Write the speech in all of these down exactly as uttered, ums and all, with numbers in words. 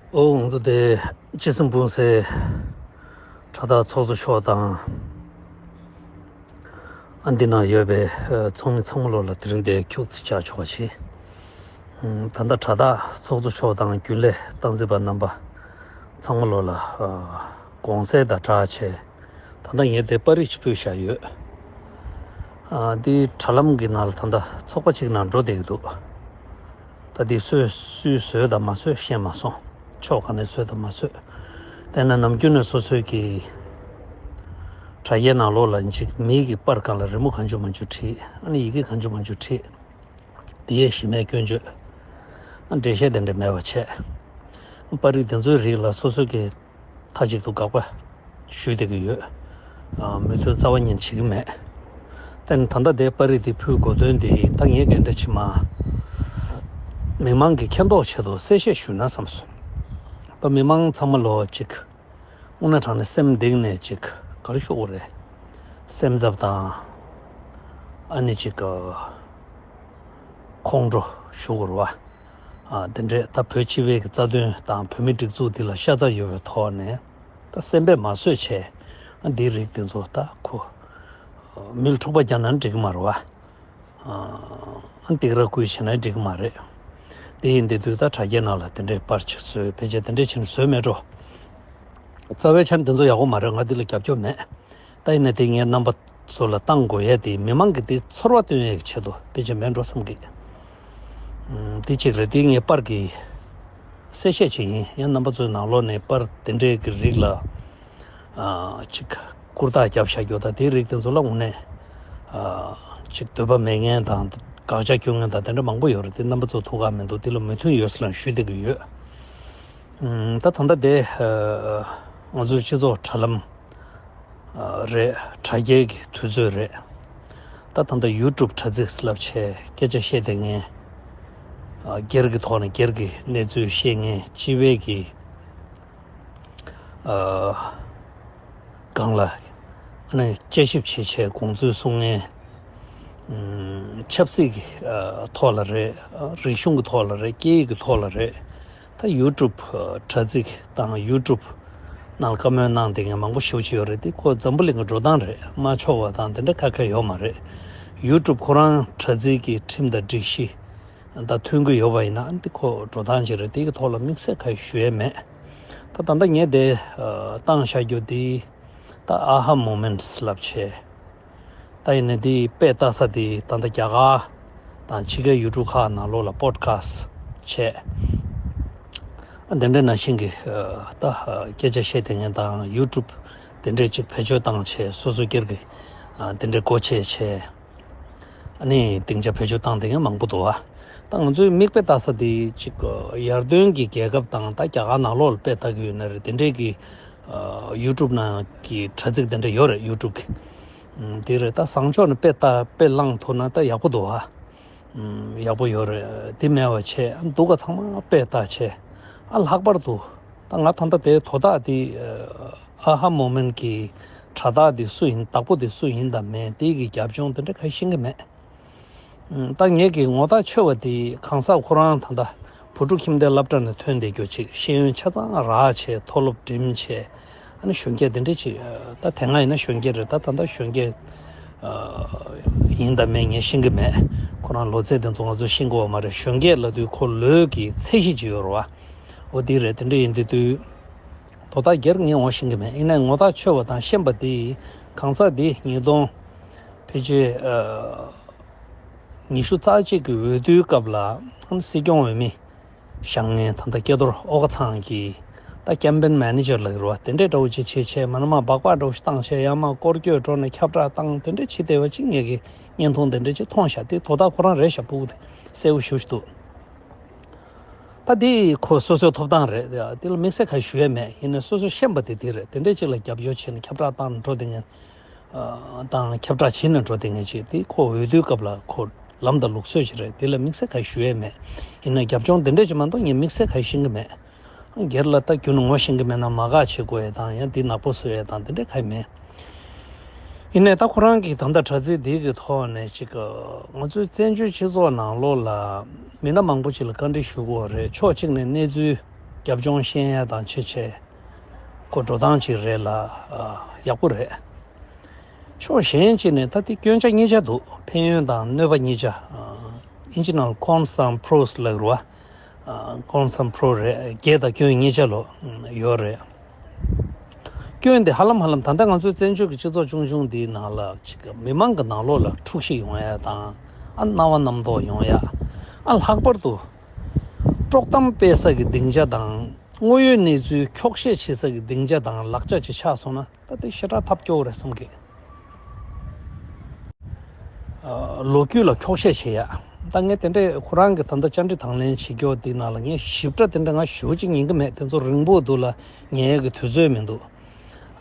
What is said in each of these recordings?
ཨོ་ང་ཚོ་དེ་སྤྱི་སེམས་སྤུན་སའི་དྲ་བདག་ཚོགས་གཙོ་མཆོག་དང་། ཨ་འདི་ན་ཡོད་པའི་ཚོགས་མི་ཚང་མ་ལོ་ལ་དེ་རིང་དེ་ཁྱུག་ཙི་བྱ་ཆོག་ཆེ། ད་ལྟ་དྲ་བདག་ཚོགས་གཙོ་མཆོག་དང་རྒྱུན་ལས་སྟངས་འཛིན་པ་རྣམ་པ་ཚང་མ་ལོ་ལ་དགོངས་སེལ་དང་སྦྲགས་བྱས། ད་ལྟ་ངས་དེ་པར་རིས་ཕུལ་བཞག་ཡོད། ཨ་འདི་དྲ་ལམ་གྱི་ནང་ལ་ད་ལྟ་ཚོགས་པ་གཅིག་ནང་འགྲོ་བསྡད་ཀྱི་འདུག་ད་འདི་སུས་སུས་བཟོས་དང་མ་བཟོས་ཤེས་མ་སོང་། ཕྱོགས་ག་ནས་བཟོས་དང་མ་བཟོས། དེ་ན་ནམ་རྒྱུན་ནས་སོ་སོའི་གི་དྲ་རྒྱའི་ནང་ལོགས་ལ་འཇིག་མིའི་གི་པར་སྒང་ལ་རི་མོ་གང་བྱུང་མང་བྱུང་བྲིས། ཨ་ནི་ཡི་གེ་གང་བྱུང་མང་བྱུང་བྲིས། དེ་ཡས་གཞི་མེད་སྐྱོན་བརྗོད། འགྲེལ་བཤད་དེ་འདྲ་མེད་པ་བྱས། པར་རིས་དེ་ཚོའི་རིགས་ལ་སོ་སོ་གི་མཐའ་གཅིག་ཏུ་དགག་པ་ཞུས་བསྡད་ཀྱི་ཡོད། མོས་མཐུན་རྩ་བ་ཉིད་བྱེད་ཀྱི་མེད། དེ་ནི་ད་ལྟ་དེ་པར་རིས་དེ་ཕུལ་དགོས་དོན་དེ་ད་ངས་ག་འདྲ་བྱེད་མ། མི་མང་གི་མཁྱེན་རྟོགས་ཆེད་དུ་གསལ་བཤད་ཞུས་ན་བསམ་སོང་། ད་མི་མང་ཚང་མ་ལོ་གཅིག་དངོས་གནས་དྲང་གནས་སེམས་གཏིང་ནས་ཅིག་ག་རེ་ཞུ་དགོས་རེད། སེམས་འཚབ་དང་། ཨ་ནི་ཅིག་ཁོང་ཁྲོ་ཞུ་དགོས་རེད་བ། ཨ་དེ་འདྲས་ད་བོད་སྤྱི་པའི་གི་རྩ་དོན་དང་བོད་མི་སྒྲིག་འཛུགས་འདི་ལ་ཤ་ཚ་ཡོད་པའི་ཐོག་ནས་ད་སེམས་པས་མ་བཟོད་བྱས། ཨ་འདིའི་རིགས་དེ་ཚོ་ད་ཁོ་མི་ལ་འཁྲུག་པ་རྒྱག་ན་འགྲིག་གི་མ་རེད་བ། ཨ་སྡིགས་ར་བསྐུལ་བྱས་ན་འགྲིག་གི་མ་རེད། དེ་ཡིན་དེ་དུས་ད་དྲ་རྒྱའི་ནང་ལ་དེ་འདྲའི་པར་ཆ་བཟོས་ཕལ་ཆེར་དེ་འདྲའི་ཕྱིན་བཟོས་མེད་འགྲོ། རྩ་བའི་ཆ་ནས་དེ་ཚོ་ཡག་པོ་མ་རེད། ང་འདི་ལ་རྒྱབ་སྐྱོར་མེད། ད་ཡིན་ན་དེ་ངས་རྣམ་པ་ཚོ་ལ་བཏང་དགོས་ཡས་དེ་མི་མང་གི་དེ་ཚོར་བ་སྟོན་ཡས་ཀྱི་ཆེད་དུ་ཕལ་ཆེར་མེད་འགྲོ་བསམ་གི། ཨུམ་དེ་གཅིག་རེད། དེ་ངས་པར་གི་གསལ་བཤད་ཅིག་ཡིན། ཡང་རྣམ་པ་ཚོའི་ནང་ལོགས་ནས་པར་དེ་འདྲའི་གི་རིགས་ལ་ཨ་ཅིག་བཀུར་རྟགས་བརྒྱབ་བཞག་རྒྱུ་དང་དེའི་རིགས་དེ་ཚོ་ལ་དངོས་གནས་ཨ་ཅིག་འདོད་པ་མེད་མཁན་དང་དགག་བྱ་སྐྱོན་མཁན་དང་དེ་འདྲ་མང་པོ་ཡོད་རེད། དེ་རྣམ་པ་ཚོ་ཐུགས་ཁག་མི་འདུག་དེ་ལ་མོས་མཐུན་ཡོད་ཟེར་ལ་ཞུས་བསྡད་ཀྱི་ཡོད། ཨུམ་ད་ད་ལྟ་དེ་ཨ་ང་ཚོའི་སྤྱི་ཚོགས་དྲ་ལམ་རེད། དྲ་རྒྱའི་གི་དུས་ཚོད་རེད། ད་ད་ལྟ་ཡུ་ཊུབ་དྲ་ཚིགས་ལབ་བྱས་སྐད་ཆ་བཤད་བསྡད་མཁན། སྒེར་གྱི་ཐོག་ནས་སྒེར་གྱི་གནས་ཚུལ་བཤད་མཁན། སྤྱི་པའི་གི་སྒང་ལ་ཨ་ནི་དཔྱད་ཞིབ་བྱེད་བྱས་དགོངས་ཚུལ་གསུང་མཁན། ཆབ་སྲིད་ཀྱི་ཐོག་ལ་རེད། རིག་གཞུང་གི་ཐོག་ལ་རེད། སྐད་ཡིག་གི་ཐོག་ལ་རེད། ད་ཡུ་ཊུབ་དྲ་ཚིགས་དང་ཡུ་ཊུབ་ནང་བཀའ་མོལ་གནང་བསྡད་མཁན་མང་པོ་ཞེ་པོ་ཅིག་ཡོད་རེད། དེ་ཁོ་འཛམ་བུ་གླིང་གི་འགྲོ་སྟངས་རེད། མ་ཆོག་པ་དང་དེ་འདྲ་ཁ་ཁ་ཡོད་མ་རེད། ཡུ་ཊུབ་ཁོ་རང་དྲ་ཚིགས་ཀྱི་ཁྲིམས་དང་སྒྲིག་གཞི་དང་མཐུན་གྱི་ཡོད་པ་ཡིན་ན་དེ་ཁོ་འགྲོ་སྟངས་ཅིག་རེད། དེ་གི་ཐོག་ལ་དམིགས་བསལ་ཁ་ཞུ་ཡས་མེད། ད་ད་ལྟ་ངས་དེ་བཏང་བཞག་རྒྱུ་དེ་ད་ཨ་ཧ་མོ་མེན་ཊི་ལབ་བྱས། ད་ཡིན་ན་འདི་དཔེ་ལྟ་ས་འདི་ད་ལྟ་རྒྱ་གར་དང་ཕྱི་རྒྱལ་ཡུལ་གྲུ་ཁག་ནང་ལོགས་ལ་པོ་ཌི་ཁ་སི་ཊི་བྱས། འདི་འདྲ་ནང་བཞིན་གྱི་ད་སྐད་ཆ་བཤད་བསྡད་མཁན་དང་ཡུ་ཊུབ་འདི་འདྲས་ཅིག་བེད་སྤྱོད་བཏང་བྱས། སོ་སོ་སྒེར་གྱི་འདི་འདྲས་སྒོ་ཕྱེ་བྱས། ཨ་ནི་སྡིངས་ཆ་བེད་སྤྱོད་བཏང་བསྡད་མཁན་མང་པོ་འདུག་བ། ད་ང་ཚོའི་མིག་དཔེ་ལྟ་ས་འདི་ཅིག་ཡར་ཐོན་གྱི་རྒྱལ་ཁབ་དང་ད་རྒྱ་གར་ནང་ལོགས་ལ་དཔེ་ལྟ་གི་ཡོད་ན་རེད། འདི་འདྲས་ཀྱི་ཡུ་ཊུབ་ནང་གི་དྲ་ཚིགས་དེ་འདྲ་ཡོད་རེད། ཡུ་ཊུབ་གི་དེ་རེད། ད་བཟང་ཕྱོགས་ནས་དཔེ་ལྟ་དཔེ་བླངས་ཐུབ་ན་ད་ཡག་པོ་འདུག་ཨ། ཡག་པོ་ཡོད་རེད། དེ་མེད་པ་བྱས་ཨ་སྡུག་ག་ཚང་མ་དཔེ་ལྟ་བྱས་ཨ་ལྷག་པར་དུ་ད་ང་ད་ལྟ་དེ་དོ་བདག་དེ་ཨ་ཧ་མོ་མེན་ཊི་གི་དྲ་བདག་དེ་སུ་ཡིན། བདག་པོ་དེ་སུ་ཡིན་དང་མེད་དེ་གི་རྒྱབ་ལྗོངས་དེ་འདྲ་ག་ཤེས་ཀྱི་མེད། ད་ངེད་ཀྱི་ངོ་ཐག་ཆོད་པ་དེ་གང་ཟག་ཁོ་རང་ད་ལྟ་བུ་ཕྲུག་ཁྱིམ་སྡེ་སློབ་གྲྭ་ནས་ཐོན་བསྡད་རྒྱུ་ཅིག་ཤེས་ཡོན་ཆ་ཚང་རག་བྱས་མཐོ་སློབ་འགྲིམ་བྱས་ཨ་ནི་གཞོན་སྐྱེས་དེ་འདྲས་ཅིག་ད་དེ་སྔ་ཡིན་ན་གཞོན་སྐྱེས་རེད། ད་ད་ལྟ་གཞོན་སྐྱེས་ཡིན་དང་མེད་ངས་ཤེས་ཀྱི་མེད། ཁོ་རང་ལོ་ཚད་དེ་ཚོ་ང་ཚོ་ཤེས་ཀྱི་ཡོད་མ་རེད། གཞོན་སྐྱེས་ལབ་དུས་ཁོ་ལོས་ཀྱི་ཚད་གཞི་ཅིག་ཡོད་རེད་བ། འོ་དེ་རེད། དེ་འདྲས་ཡིན་དུས་དུས་དོ་བདག་སྒེར་ངས་ངོ་ཤེས་ཀྱི་མེད། ཡིན་ནའི་ངོ་ཐག་ཆོད་པ་དང་ཤེས་པ་དེ་གང་ཟག་དེ་ཉིས་སྟོང་ཕལ་ཆེར་ཉི་ཤུ་རྩ་གཅིག་གི་འོས་བསྡུའི་སྐབས་ལ་སྲིད་སྐྱོང་འོས་མི་བཞེངས་མཁན་ད་ལྟ་སྐལ་རྡོར་ཨོ་ཁ་ཚང་གིས་ད་ཀེམ་པེན་མེ་ནེ་ཇར་ལབ་ཀྱི་རེད་བ། དེ་འདྲས་འདྲ་བོ་ཅིག་བྱས་བྱས་མ་ན་མ་སྦག་སྦག་འདྲ་བོ་ཞིག་བཏང་བྱས་ཡར་མར་སྐོར་སྐྱོད་འགྲོ་ནས་ཁྱབ་བསྒྲགས་བཏང་། དེ་འདྲས་བྱས་བསྡད་པ་ཅིག་ངེད་ཀྱིས་བརྙན་ཐུང་དེ་འདྲས་ཅིག་མཐོང་ཤག་དེ་དོ་བདག་ཁོ་རང་རེད་ཤག་སྤུ་གུ་དེ་གསལ་པོ་ཞེ་པོ་ཞིག་འདུག་ད་དེ་ཁོ་སོ་སོའི་ཐོབ་ཐང་རེད། དེ་ལ་དམིགས་བསལ་ག་ཞུ་ཡས་མེད། ཡིན་ནའི་སོ་སོ་ཤེས་པ་དེ་དེ་རེད། དེ་འདྲས་ཅིག་ལ་རྒྱབ་སྐྱོར་བྱས་ནས་ཁྱབ་བསྒྲགས་བཏང་འགྲོ་དེ་ངས་དང་ཁྱབ་བསྒྲགས་བྱེད་ནས་འགྲོ་དེ་ངས་ཅིག་དེ་ཁོ་འོས་བསྡུའི་སྐབས་ལ་ཁོ་ལམ་དང་ལུགས་སྲོལ་ཞིག་རེད། དེ་ལ་དམིགས་བསལ་ག་ཞུ་ཡས་མེད། ཡིན་ནའི་རྒྱབ་ལྗོངས་དེ་འདྲས་ཅིག་མ་གཏོགས་ངས་དམིགས་བསལ་ག་ཤེས་ཀྱི་མེད། སྒེར་ལ་ད་རྒྱུ་ནི་ངོ་ཤེས་ཀྱི་མེད་ན་མ་དགའ་བྱེད་དགོས་ཡས་དང་ཡང་དེ་ནག་པོ་བཟོ་ཡས་དང་དེ་འདྲས་ག་མེད། ཡིན་ནའི་ད་ཁོ་རང་གིས་ད་ལྟ་དྲ་ཚིགས་འདི་གི་ཐོག་ནས་ཅིག་ང་ཚོའི་བཙན་བྱོལ་སྤྱི་ཚོགས་ནང་ལོགས་ལ་མི་སྣ་མང་པོ་ཅིག་ལ་བཀའ་འདྲི་ཞུ་དགོས་རེད། ཕྱོགས་གཅིག་ནས་གནས་ཚུལ་ རྒྱབ་ལྗོངས་ཤེས་ཡ་དང་ཆེ་ཆེ་ཁོ་འགྲོ་སྟངས་ཅིག་རེད་ལ། ཨ། ཡག་པོ་རེད། ཕྱོགས་གཞན་གཅིག་ནས་ད་དེ་སྐྱོན་ཆ་གཉིས་ཆ་འདུག་ཕན་ཡོན་དང་གནོད་པ་གཉིས་ཆ། ཨ། ཨིན་ཇི་ནང་ལ་cons་དང་pros་ལབ་རེད་བ། ཨ། cons་དང་pro་རེད། དགེ་དང་སྐྱོན་གཉིས་ཆ་ལོ་ཡོད་རེད། སྐྱོན་དེ་ཧ་ལམ་ཧ་ལམ་ད་ལྟ་ང་ཚོའི་བཙན་བྱོལ་གྱི་སྤྱི་ཚོགས་ཆུང་ཆུང་འདིའི་ནང་ལ་ཅིག་མི་མང་གི་ནང་ལོགས་ལ་འཁྲུག་གཞི་ཡོང་ཡ་དང་། ཨ། སྣང་བ་རྣམ་རྟོག་ཡོང་ཡ། ཨ། ལྷག་པར་དུ་དཀྲོག་གཏམ་སྤེལ་ས་གི་སྡིངས་ཆ་དང་། དངོས་ཡོད་གནས་ཚུལ་འཁྱོག་བཤད་བྱེད་ས་གི་སྡིངས་ཆ་དང་ལག་ཆ་ཅིག་ཆགས་སོང་ན། ད་དེ་ཞེ་དྲག་ཐབས་སྐྱོ་བོ་རེད་བསམ་གི། ཨ། ལོ་རྒྱུས་ལ་འཁྱོག་བཤད་བྱེད་ཡ། ད་ངས་དེ་འདྲའི་ཁོ་རང་གི་ད་ལྟ་བཅར་འདྲི་དང་ལེན་བྱེད་རྒྱུ་དེ་ནང་ལ་ངས་ཞིབ་ཕྲ་དེ་འདྲ་ང་ཞེ་པོ་ཅིག་ཉན་གི་མེད། དེ་ཚོ་རིང་པོ་འདུག་ལ་ཉན་ཡ་གི་དུས་ཚོད་མི་འདུག་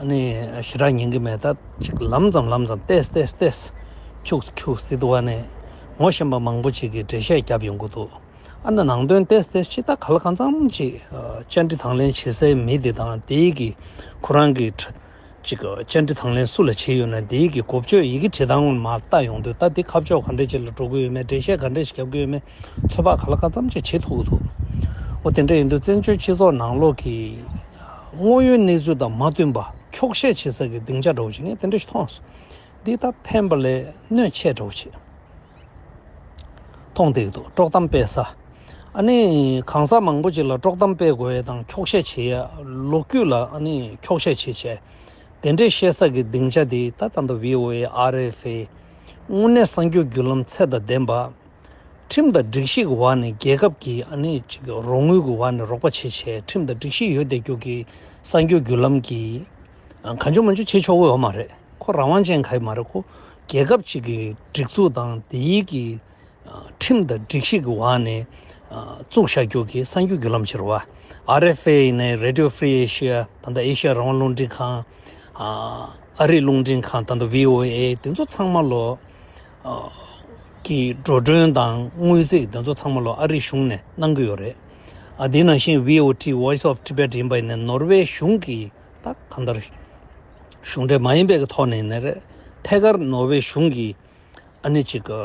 ཨ་ནི་ཞེ་དྲག་ཉན་གི་མེད། ད་ཅིག་ལམ་ཙམ་ལམ་ཙམ་ཏེས་ཏེས་ཏེས་ཁྱུགས་ཁྱུགས་ཟེར་འདུག་བ་ནས། ངོ་ཤེས་པ་མང་པོ་ཅིག་གིས་འགྲེལ་བཤད་བརྒྱབ་ཡོང་གི་འདུག་ཨ་ནི་ནང་དོན་ཏེས་ཏེས་ཅིག་ད་ག་ལ་གང་འཚམ་ཅིག་ཨ། བཅར་འདྲི་དང་ལེན་བྱེད་སའི་མི་དེ་དང་དེའི་གི་ཁོ་རང་གི་ཁྲ་ཅིག་བཅར་འདྲི་དང་ལེན་སུ་ལ་བྱས་ཡོད་ན་དེའི་གི་འགོ་བརྗོད་ཡི་གེ་བྲིས་སྟངས་མར་ལྟ་ཡོང་དུས། ད་དེ་ཁ་ཕྱོགས་ག་འདྲ་ཅིག་ལ་འགྲོ་གི་ཡོད་མེད། འགྲེལ་བཤད་ག་འདྲ་ཞིག་རྒྱབ་གི་ཡོད་མེད། ཚོད་དཔག་ག་ལ་གང་འཚམ་ཅིག་བྱེད་ཐུབ་ཀྱི་འདུག་འོ། དེ་འདྲ་ཡིན་དུས་བཙན་བྱོལ་སྤྱི་ཚོགས་ནང་ལོགས་ཀྱི་དངོས་ཡོད་གནས་ཚུལ་དང་མ་མཐུན་པ་འཁྱོག་བཤད་བྱེད་ས་གི་སྡིངས་ཆ་འདྲ་བོ་ཅིག་ངས་དེ་འདྲ་ཞིག་མཐོང་སོང་། འདི་ད་ཕན་པ་ལས་གནོད་ཆེ་འདྲ་བོ་ཅིག་མཐོང་བསྡད་ཀྱི་འདུག་དཀྲོག་གཏམ་སྤེལ་ས། ཨ་ནི་གང་ཟག་མང་པོ་ཅིག་ལ་དཀྲོག་གཏམ་སྤེལ་དགོས་ཡ་དང་འཁྱོག་བཤད་བྱེད་ཡ། ལོ་རྒྱུས་ལ་ཨ་ནི་འཁྱོག་བཤད་བྱེད་བྱས། དེ་འདྲའི་བཤད་ས་གི་སྡིངས་ཆ་དེ་ད་ད་ལྟ་བྷི་ཨོ་ཨེ། ཨར་ཨེཕ་ཨེ། དངོས་གནས་གསར་འགྱུར་བརྒྱུད་ལམ་ཚད་དང་ལྡན་པ། ཁྲིམས་དང་སྒྲིག་གཞི་གི་འོག་ནས་རྒྱལ་ཁབ་ཀྱི་ཨ་ནི་ཅིག་རོགས་དངུལ་གྱི་འོག་ནས་རོགས་པ་བྱེད་བྱས། ཁྲིམས་དང་སྒྲིག་གཞི་ཡོད་བསྡད་རྒྱུ་གི་གསར་འགྱུར་བརྒྱུད་ལམ་གྱི་ཨ། གང་བྱུང་མང་བྱུང་བྱེད་ཆོག་གི་ཡོད་མ་རེད། ཁོ་རང་དབང་ཅན་ག་ཡི་མ་རེད། ཁོ་རྒྱལ་ཁབ་ཅིག་གི་སྒྲིག་འཛུགས་དང་དེའི་གི་ཨ། ཁྲིམས་དང་སྒྲིག་གཞི་གི་འོག་ནས་ཨ། བཙུགས་བཞག་རྒྱུ་གི་གསར་འགྱུར་བརྒྱུད་ལམ་ཅིག་རེད་བ། ཨར་ཨེཕ་ཨེ་ཡིན་ནའི་Radio Free Asia། ད་ལྟ་ཨེ་ཤ་ཡ་རང་དབང་རླུང་འཕྲིན་ཁང་། ཨ། ཨ་རིའི་རླུང་འཕྲིན་ཁང་། ད་ལྟ་བྷི་ཨོ་ཨེ། དེ་ཚོ་ཚང་མ་ལོ་ཨ། གི་འགྲོ་གྲོན་དང་དངུལ་རྩིས་དེ་ཚོ་ཚང་མ་ལོ་ཨ་རིའི་གཞུང་ནས་གནང་གི་ཡོད་རེད། ཨ། དེ་ནང་བཞིན་བྷི་ཨོ་ཊི། Voice of Tibet ཡིན་པ་ཡིན་ནའི་ནོར་ཝེ་གཞུང་གི་ད་གང་ལྟར་གཞུང་འབྲེལ་མ་ཡིན་པའི་གི་ཐོག་ནས་ཡིན་ནའི་རེད། ཐད་ཀར་ནོར་ཝེ་གཞུང་གི་ཨ་ནི་ཅིག་ཨ།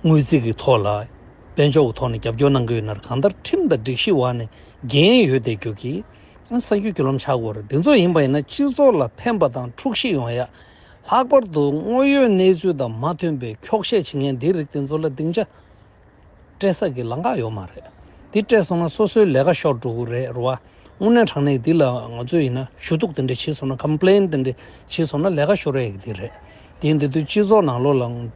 དངུལ་རྩིས་ཀྱི་ཐོག་ལ་དཔལ་འབྱོར་གྱི་ཐོག་ནས་རྒྱབ་སྐྱོར་གནང་གི་ཡོད་ན་རེད། གང་ལྟར་ཁྲིམས་དང་སྒྲིག་གཞི་འོག་ནས་འགན་ཡོད་བསྡད་རྒྱུ་གི་ཨ། གསར་འགྱུར་བརྒྱུད་ལམ་ཆགས་དགོས་རེད། འདི་ཚོ་ཡིན་པ་ཡིན་ན་སྤྱི་ཚོགས་ལ་ཕན་པ་དང་འཁྲུག་གཞི་ཡོང་ཡ། ལྷག་པར་དུ་དངོས་ཡོད་གནས་ཚུལ་དང་མ་མཐུན་པའི་འཁྱོག་བཤད་བྱེད་མཁན་འདིའི་རིགས་དེ་ཚོ་ལ་སྡིངས་ཆ་སྤྲད་ས་གི་ལམ་ཁ་ཡོད་མ་རེད། འདི་སྤྲད་སོང་ན་སོ་སོའི་ལས་ཀ་ཤོར་འགྲོ་གི་རེད་རེད་བ། དངོས་གནས་དྲང་གནས་འདི་ལ་ང་ཚོས་ཡིན་ན་ཞུ་གཏུག་དེ་འདྲ་བྱས་སོང་ན། ཀམ་པི་ལེན་དེ་འདྲ་བྱས་སོང་ན་ལས་ཀ་ཤོར་ཡ་གི་དེ་རེད། དེ་ཡིན་དུས་སྤྱི་ཚོགས་ནང་ལོགས་ལ་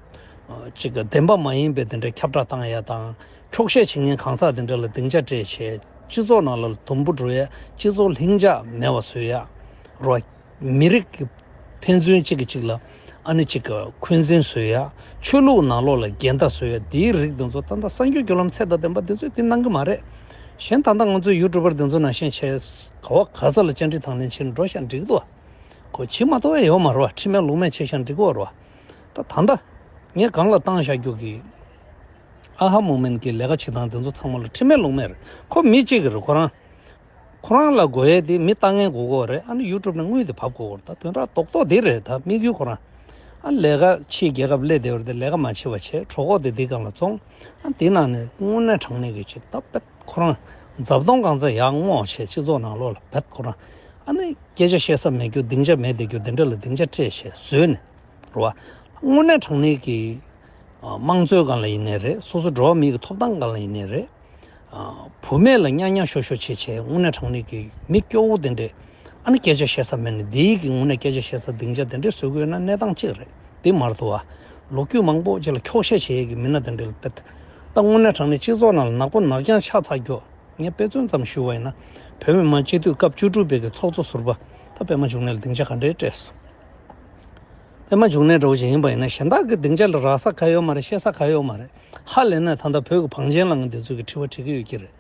ཅིག་བདེན་པ་མ་ཡིན་པའི་དེ་འདྲ་ཁྱབ་བསྒྲགས་བཏང་ཡ་དང་། འཁྱོག་བཤད་བྱེད་མཁན་གང་ཟག་དེ་འདྲ་ལ་སྡིངས་ཆ་སྤྲད་བྱས། སྤྱི་ཚོགས་ནང་ལ་དུམ་བུ་འགྲོ་ཡ། སྤྱི་ཚོགས་ལྷིང་འཇགས་མེད་པ་བཟོ་ཡ་རེད་བ། མི་རིགས་ཀྱི་ཕན་ཚུན་གཅིག་གིས་གཅིག་ལ་ཨ་ནི་གཅིག་ག་འཁོན་འཛིན་བཟོ་ཡ། ཆོས་ལུགས་ནང་ལོགས་ལ་འགལ་ཟླ་བཟོ་ཡ། དེའི་རིགས་དེ་ཚོ་ད་ལྟ་གསར་འགྱུར་བརྒྱུད་ལམ་ཚད་དང་ལྡན་པ་དེ་ཚོས་དེ་གནང་གི་མ་རེད། གཞན་ད་ལྟ་ང་ཚོའི་ཡུ་ཊུབ་པར་དེ་ཚོ་ནང་བཞིན་བྱས་ག་བ་ག་ས་ལ་བཅར་འདྲི་དང་ལེན་བྱེད་འགྲོ་ཤག་འགྲིག་གི་འདུག་གོ་བྱེད་མ་ཐུབ་པ་ཡོད་མ་རེད་བ། ཁྲིམས་མེད་ལུགས་མེད་བྱས་ཤག་འགྲིག་གི་རེད་བ། ད་ད་ལྟ་ངས་སྒང་ལ་བཏང་བཞག་རྒྱུ་གི་ཨ་ཧ་མུ་མེན་གྱི་ལས་ཀ་བྱེད་སྟངས་དེ་ཚོ་ཚང་མ་ལ་ཁྲིམས་མེད་ལུགས་མེད་རེད། ཁོ་མི་གཅིག་གི་རེད། ཁོ་རང་ཁོ་རང་ལ་དགོས་ཡས་དེ་མི་ལྟ་མཁན་དགོས་ཀྱི་རེད། ཨ་ནི་ཡུ་ཊུབ་ནས་དངུལ་དེ་བབས་དགོས་ཀྱི་རེད། ད་དོན་དག་རྡོག་རྡོག་དེ་རེད། ད་དམིགས་ཡུལ་ཁོ་རང་ཨ་ལས་ཀ་ཕྱིའི་རྒྱལ་ཁབ་སླེབས་བསྡད་པ་རེད་དེ། ལས་ཀ་མ་བྱེད་པ་བྱས། གྲོད་ཁོག་དེ་འདི་སྒང་ལ་བཙོང་། ཨ་འདི་ནང་ནས་དངོས་གནས་དྲང་གནས་ཀྱི་ཅིག་ད་བེད་ཁོ་རང་རྫབ་དོང་གང་ཚ་ཡར་སྔོག་བྱས། སྤྱི་ཚོགས་ནང་ལོགས་ལ་བེད་ཁོ་རང་ཨ་ནི་སྐད་ཆ་བཤད་ས་མེད་རྒྱུ། སྡིངས་ཆ་མེད་བསྡད་རྒྱུ་དེ་འདྲ་ལ་སྡིངས་ཆ་སྤྲད་བྱས་བཟོས་ནས། རེད་བ། དངོས་གནས་དྲང་གནས་ཀྱི་ཨ་དམངས་གཙོའི་སྒང་ལ་ཡིན་ནའི་རེད། སོ་སོ་འགྲོ་བ་མིའི་གི་ཐོབ་ཐང་སྒང་ལ་ཡིན་ནའི་རེད། ཨ་བུད་མེད་ལ་གཉའ་གཉའ་ཤོར་ཤོར་བྱེད་བྱས། དངོས་གནས་དྲང་གནས་ཀྱི་མི་སྐྱོ་བོ་དེ་འདྲས་ཨ་ནི་སྐད་ཆ་བཤད་ས་མེད་ནས། འདིའི་གི་དངོས་གནས་སྐད་ཆ་བཤད་ས་སྡིངས་ཆ་དེ་འདྲས་བཟོ་དགོས་ན་གནས་སྟངས་གཅིག་རེད། དེ་མ་གཏོགས་བ། ལོ་རྒྱུས་མང་པོ་ཅིག་ལ་འཁྱོག་བཤད་བྱེད་ཡས་ཀྱི་མི་སྣ་དེ་འདྲས་ལ་བལྟས། ད་དངོས་གནས་དྲང་གནས་སྤྱི་ཚོགས་ནང་ལ་ནག་པོ་ནག་རྐྱང་ཆགས་ཚར་རྒྱུ། ངས་དཔེ་མཚོན་ཙམ་ཞུ་བ་ཡིན་ན། བོད་མི་མང་སྤྱི་འཐུས་སྐབས་བཅུ་དྲུག་པའི་གི་ཚོགས་གཙོ་ཟུར་པ་ད་པད་མ་འབྱུང་གནས་ལ་སྡིངས་ཆ་ག་འདྲས་སྤྲད་སོང་། པད་མ་འབྱུང་གནས་འདྲ་བོ་ཅིག་ཡིན་པ་ཡིན་ན་གཞན་དག་གི་སྡིངས་ཆ་ལ་རག་ས་ག་ཡོད་མ་རེད། བཤད་ས་ག་ཡོད་མ་རེད། ཧ་ལས་ན་ད་ལྟ་བོད་ཀྱི་བང་ཆེན་ལ་ང་འདི་ཚོ་གི་དྲི་བ་དྲི་གི་ཡོད་ཀྱི་རེད།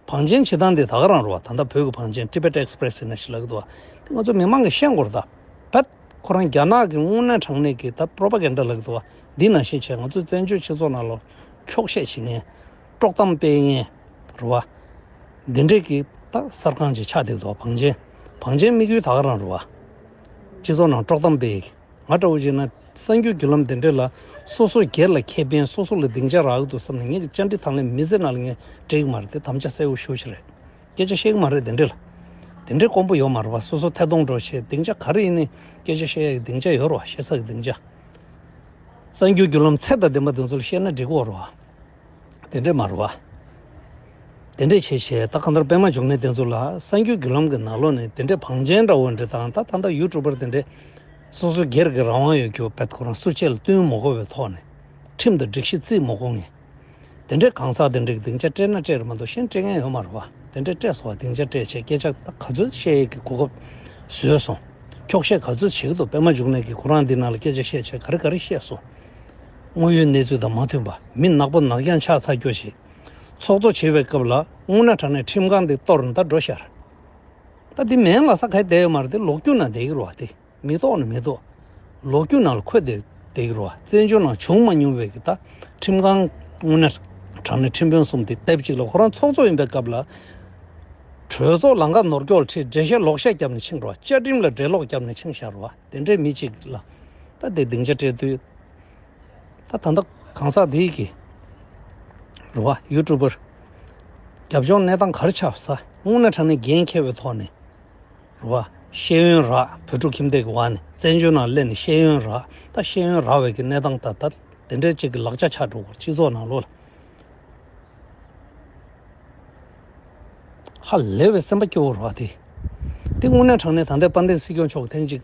བང་ཆེན་བྱེད་སྟངས་དེ་ད་ག་རང་རེད་བ། ད་ལྟ་བོད་ཀྱི་བང་ཆེན་Tibet Express ཡིན་ན་ཞིག་ལབ་ཀྱི་འདུག་བ། དེ་ང་ཚོ་མི་མང་གིས་ཤེས་དགོས་རེད་ད། བད་ཁོ་རང་རྒྱ་ནག་གི་དངོས་གནས་དྲང་གནས་ཀྱི་ད་propaganda་ལབ་ཀྱི་འདུག་བ། འདི་ནང་བཞིན་བྱས་ང་ཚོའི་བཙན་བྱོལ་སྤྱི་ཚོགས་ནང་ལ་འཁྱོག་བཤད་བྱེད་མཁན། དཀྲོག་གཏམ་སྤེལ་མཁན་རེད་བ། འདི་འདྲས་ཀྱི་ད་གསར་ཁང་ཅིག་ཆགས་བསྡད་འདུག་བ། བང་ཆེན། བང་ཆེན་དམིགས་ཡུལ་ད་ག་རང་རེད་བ། སྤྱི་ཚོགས་ནང་དཀྲོག་གཏམ་སྤེལ་གི། ང་འདྲ་བོ་བྱས་ན་གསར་འགྱུར་བརྒྱུད་ལམ་དེ་འདྲས་ལ་ སོ་སོ་སྒེར་ལ་ཁེ་ཕན། སོ་སོ་ལ་སྡིངས་ཆ་རག་གི་འདུག་བསམ་ནས། ངས་བཅར་འདྲི་དང་ལེན་མི་ཚེ་ནང་ལ་ངས་འགྲིག་གི་མ་རེད། དེ་དམ་བཅའ་གསལ་པོ་ཞུ་ཞིག་རེད། སྐད་ཆ་བཤད་གི་མ་རེད། དེ་འདྲས་ལ་དེ་འདྲས་དཀོན་པོ་ཡོད་མ་རེད་པ། སོ་སོ་ཐད་གཏོང་འགྲོ་བྱས། སྡིངས་ཆ་ག་རེ་ཡིན་ནའི་སྐད་ཆ་བཤད་ཡག་གི་སྡིངས་ཆ་ཡོད་རེད་པ། བཤད་ས་གི་སྡིངས་ཆ། གསར་འགྱུར་བརྒྱུད་ལམ་ཚད་དང་ལྡན་པ་དེ་ཚོ་ལ་བཤད་ན་འགྲིག་གི་རེད་པ། དེ་འདྲས་མ་རེད་པ། དེ་འདྲས་བྱས་བྱས། ད་གང་ལྟར་པད་མ་འབྱུང་གནས་དེ་ཚོ་ལ་གསར་འགྱུར་བརྒྱུད་ལམ་གྱི་ནང་ལོགས་ནས་དེ་འདྲས་བང་ཆེན་འདྲ་བོ་འདྲ་དང་། ད་ད་ལྟ་ཡུ་ཊུབ་པར་དེ་འདྲས་སོ་སོ་སྒེར་གྱི་རང་དབང་ཡོད་རྒྱུ་བེད། ཁོ་རང་སུ་གཅིག་ལ་བསྟུན་མ་དགོས་པའི་ཐོག་ནས། ཁྲིམས་དང་སྒྲིག་གཞི་བརྩི་མ་དགོས་ངེས། དེ་འདྲའི་གང་ཟག་དེ་འདྲའི་སྡིངས་ཆ་སྤྲད་ན་སྤྲད་རེད་མ་གཏོགས་གཞན་སྤྲད་མཁན་ཡོད་མ་རེད་པ། དེ་འདྲའི་སྤྲད་སོང་བ། སྡིངས་ཆ་སྤྲད་བྱས་སྐད་ཆ་ད་ག་ཚོད་བཤད་ཡས་ཀྱི་གོ་སྐབས་བཟོས་སོང་། འཁྱོག་བཤད་ག་ཚོད་བྱེད་ཀྱི་འདུག་པད་མ་འབྱུང་གནས་ཀྱིས་ཁོ་རང་འདི་ནང་ལ་སྐད་ཆ་བཤད་བྱས་ག་རེ་ག་རེ་བཤད་སོང་། དངོས་ཡོད་གནས་ཚུལ་དང་མ་མཐུན་པ། མི་ནག་པོ་ནག་རྐྱང་ཆགས་ཚར་རྒྱུ་ཞིག་ཚོགས་གཙོ་བྱེད་པའི་སྐབས་ལ་དངོས་གནས་དྲང་གནས་ཁྲིམས་ཁང་འདི་གཏོར་ནས་ད་འགྲོ་ཤར། ད་འདི་མེད་ལབ་ས་ག་བསྡད་ཡོད་མ་རེད། དེ་ལོག་རྒྱུ་ན་བསྡད་ཀྱི་རེད་པ། དེ། མི་ཐོག་ནས་མི་ཐོག་ལོག་རྒྱུ་ནང་ལ་འཁོད་བསྡད་བསྡད་ཀྱི་རེད་པ། བཙན་བྱོལ་ནང་བྱུང་མ་མྱོང་བའི་གི་ད་ཁྲིམས་ཁང་། དངོས་གནས་དྲང་གནས་ཁྲིམས་དཔོན་གསུམ་དེ་སྡེབ་གཅིག་ལ། ཁོ་རང་ཚོགས་གཙོ་ཡིན་པའི་སྐབས་ལ་གྲོས་ཚོགས་ལམ་ཁ་ནོར་སྐྱོག་ལ་ཁྲིད། འགྲེལ་བཤད་ལོག་བཤད་བརྒྱབ་ནས་ཕྱིན་རེད་པ། བཅའ་ཁྲིམས་ལ་འགྲེལ་ལོག་བརྒྱབ་ནས་ཕྱིན་བཞག་རེད་པ། དེ་འདྲའི་མི་གཅིག་ལ་ད་དེ་སྡིངས་ཆ་སྤྲད་དུས། ད་ད་ལྟ་གང་ཟག་དེ་གི་རེད་པ། ཡུ་ཊུབ་པར་རྒྱབ་ལྗོངས་གནས་སྟངས་ག་རེ་ཆགས་ས། དངོས་གནས་དྲང་གནས་འགན་འཁྱེར་བའི་ཐོག་ནས། རེད་པ། ཤེས་ཡོན་རག་བོད་ཕྲུག་ཁྱིམ་སྡེ་གི་འོག་ནས་བཙན་བྱོལ་ནང་སླེབས་ནས་ཤེས་ཡོན་རག་ད་ཤེས་ཡོན་རག་པའི་གི་གནས་སྟངས་ད་ལྟ་དེ་འདྲའི་ཅིག་གི་ལག་ཆ་ཆགས་འགྲོ་གི་རེད། སྤྱི་ཚོགས་ནང་ལོགས་ལ་ཧ་ལས་པའི་སེམས་པ་སྐྱོ་བོ་རེད་པ། དེ་དེ་དངོས་གནས་དྲང་གནས་ད་ལྟའི་དཔལ་ལྡན་སྲིད་སྐྱོང་མཆོག་ཐེངས་གཅིག་